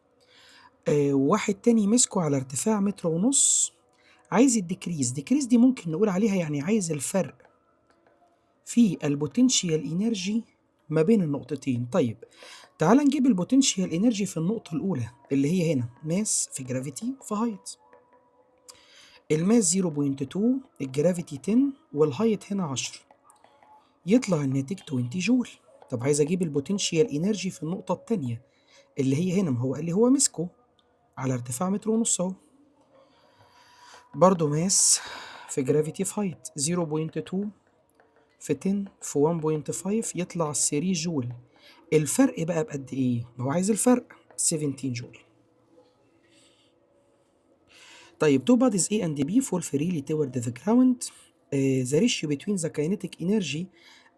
واحد تاني مسكه على ارتفاع متر ونص، عايز ال decrease. decrease دي ممكن نقول عليها يعني عايز الفرق في ال potential energy ما بين النقطتين. طيب تعال نجيب ال potential energy في النقطة الأولى اللي هي هنا، mass في gravity في height. ال mass 0.2، ال gravity 10، وال height هنا 10، يطلع الناتج 20 جول. طب عايز اجيب ال potential energy في النقطة التانية اللي هي هنا، ما هو قال لي هو مسكه على ارتفاع متر ونص اهو، برضو mass في gravity في height، 0.2 في 10 في 1.5 يطلع 3 جول. الفرق بقى بقد ايه؟ ما هو عايز الفرق 17 جول. طيب two bodies A and B fall freely toward the ground. The ratio between the kinetic energy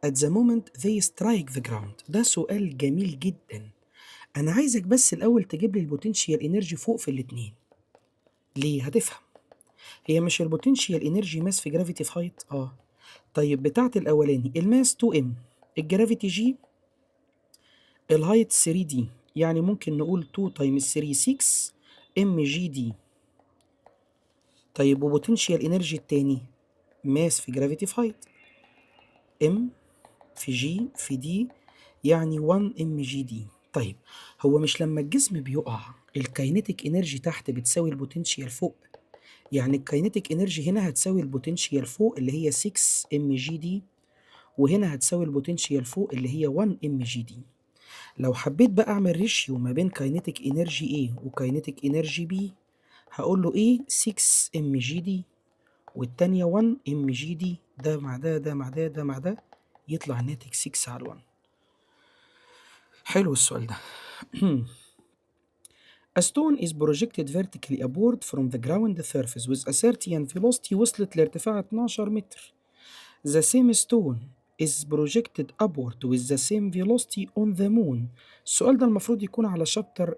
at the moment they strike the ground. ده سؤال جميل جدا. انا عايزك بس الاول تجيب لي ال potential energy فوق في الاتنين. ليه؟ هتفهم. هي مش ال potential energy mass في gravity في height؟ طيب بتاعت الاولاني ال mass 2 M، ال gravity G، ال height 3 D، يعني ممكن نقول 2 times 3 6 M G D. طيب و potential energy التاني mass في gravity في height، M في G في D، يعني 1 M G D. طيب هو مش لما الجسم بيقع ال kinetic energy تحت بتساوي ال potential فوق؟ يعني ال kinetic energy هنا هتساوي ال potential فوق اللي هي 6 M G D، وهنا هتساوي ال potential فوق اللي هي 1 M G D. لو حبيت بقى اعمل ratio ما بين kinetic energy A و kinetic energy B، هقول له A 6 M G D والتانية 1 M G D، ده مع ده، ده مع ده، ده مع ده، يطلع الناتج 6 على 1. حلو السؤال ده. A stone is projected vertically upward from the ground surface with a certain velocity، وصلت لارتفاع 12 متر. The same stone is projected upward with the same velocity on the moon. السؤال ده المفروض يكون على chapter،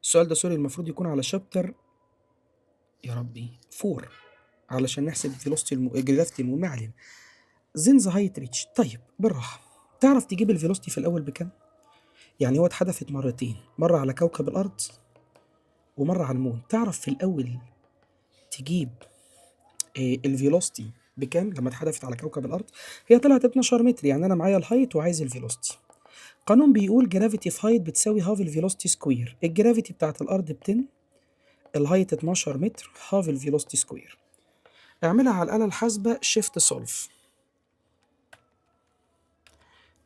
السؤال ده sorry المفروض يكون على chapter يا ربي 4 علشان نحسب velocity gravity المهم علينا. Then the height reach. طيب بالراحة، تعرف تجيب ال velocity في الأول بكام؟ يعني هو اتحدفت مرتين، مرة على كوكب الأرض ومرة على ال moon. تعرف في الأول تجيب ال velocity بكام لما اتحدفت على كوكب الأرض؟ هي طلعت 12 متر، يعني أنا معايا ال height وعايز ال velocity. قانون بيقول gravity في height بتساوي half ال velocity square. ال gravity بتاعت الأرض ب 10، ال height 12 متر، half ال velocity square. اعملها على الآلة الحاسبة shift solve،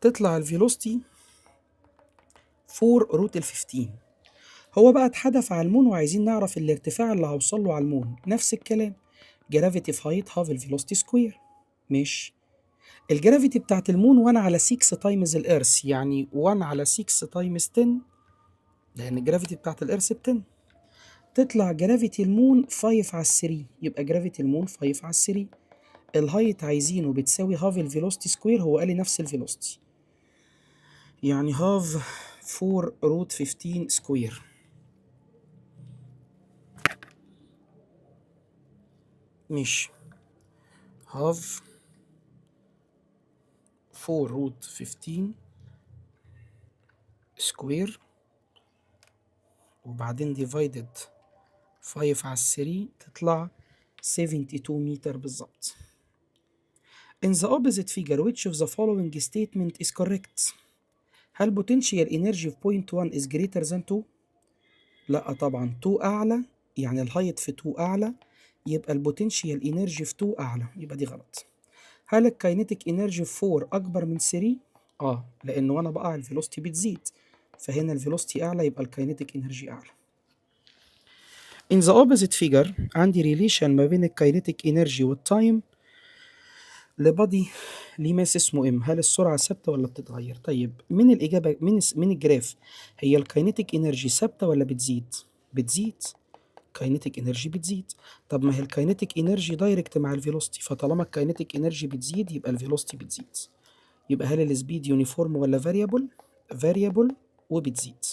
تطلع ال velocity 4 root ال 15. هو بقى اتحدف على ال moon وعايزين نعرف الارتفاع اللي هوصل له على ال moon. نفس الكلام، gravity في height half ال velocity square. ماشي. ال gravity بتاعت ال moon 1 على 6 times ال earth، يعني 1 على 6 times 10، لان ال gravity بتاعت ال earth ب 10. تطلع gravity ال moon 5 على 3، يبقى gravity ال moon 5 على 3. ال height عايزينه بتساوي half ال velocity square، هو قال لي نفس ال velocity، يعني half 4 root 15 square. ماشي، half 4 root 15 square وبعدين divided 5 على 3، تطلع 72 متر بالظبط. In the opposite figure، which of the following statement is correct؟ هل potential energy في point 1 is greater than 2؟ لا طبعا، 2 أعلى، يعني ال height في 2 أعلى، يبقى ال potential energy في 2 أعلى، يبقى دي غلط. هل ال kinetic energy في 4 أكبر من 3؟ لأن وأنا بقع ال velocity بتزيد، فهنا ال velocity أعلى، يبقى ال kinetic energy أعلى. In the opposite figure، عندي relation ما بين ال kinetic energy وال time ل body ليه mass اسمه m. هل السرعة ثابتة ولا بتتغير؟ طيب، من الإجابة من ال graph، هي ال kinetic energy ثابتة ولا بتزيد؟ بتزيد، kinetic energy بتزيد. طب ما هي ال kinetic energy direct مع ال velocity، فطالما ال kinetic energy بتزيد يبقى ال velocity بتزيد. يبقى هل ال speed uniform ولا variable؟ variable وبتزيد.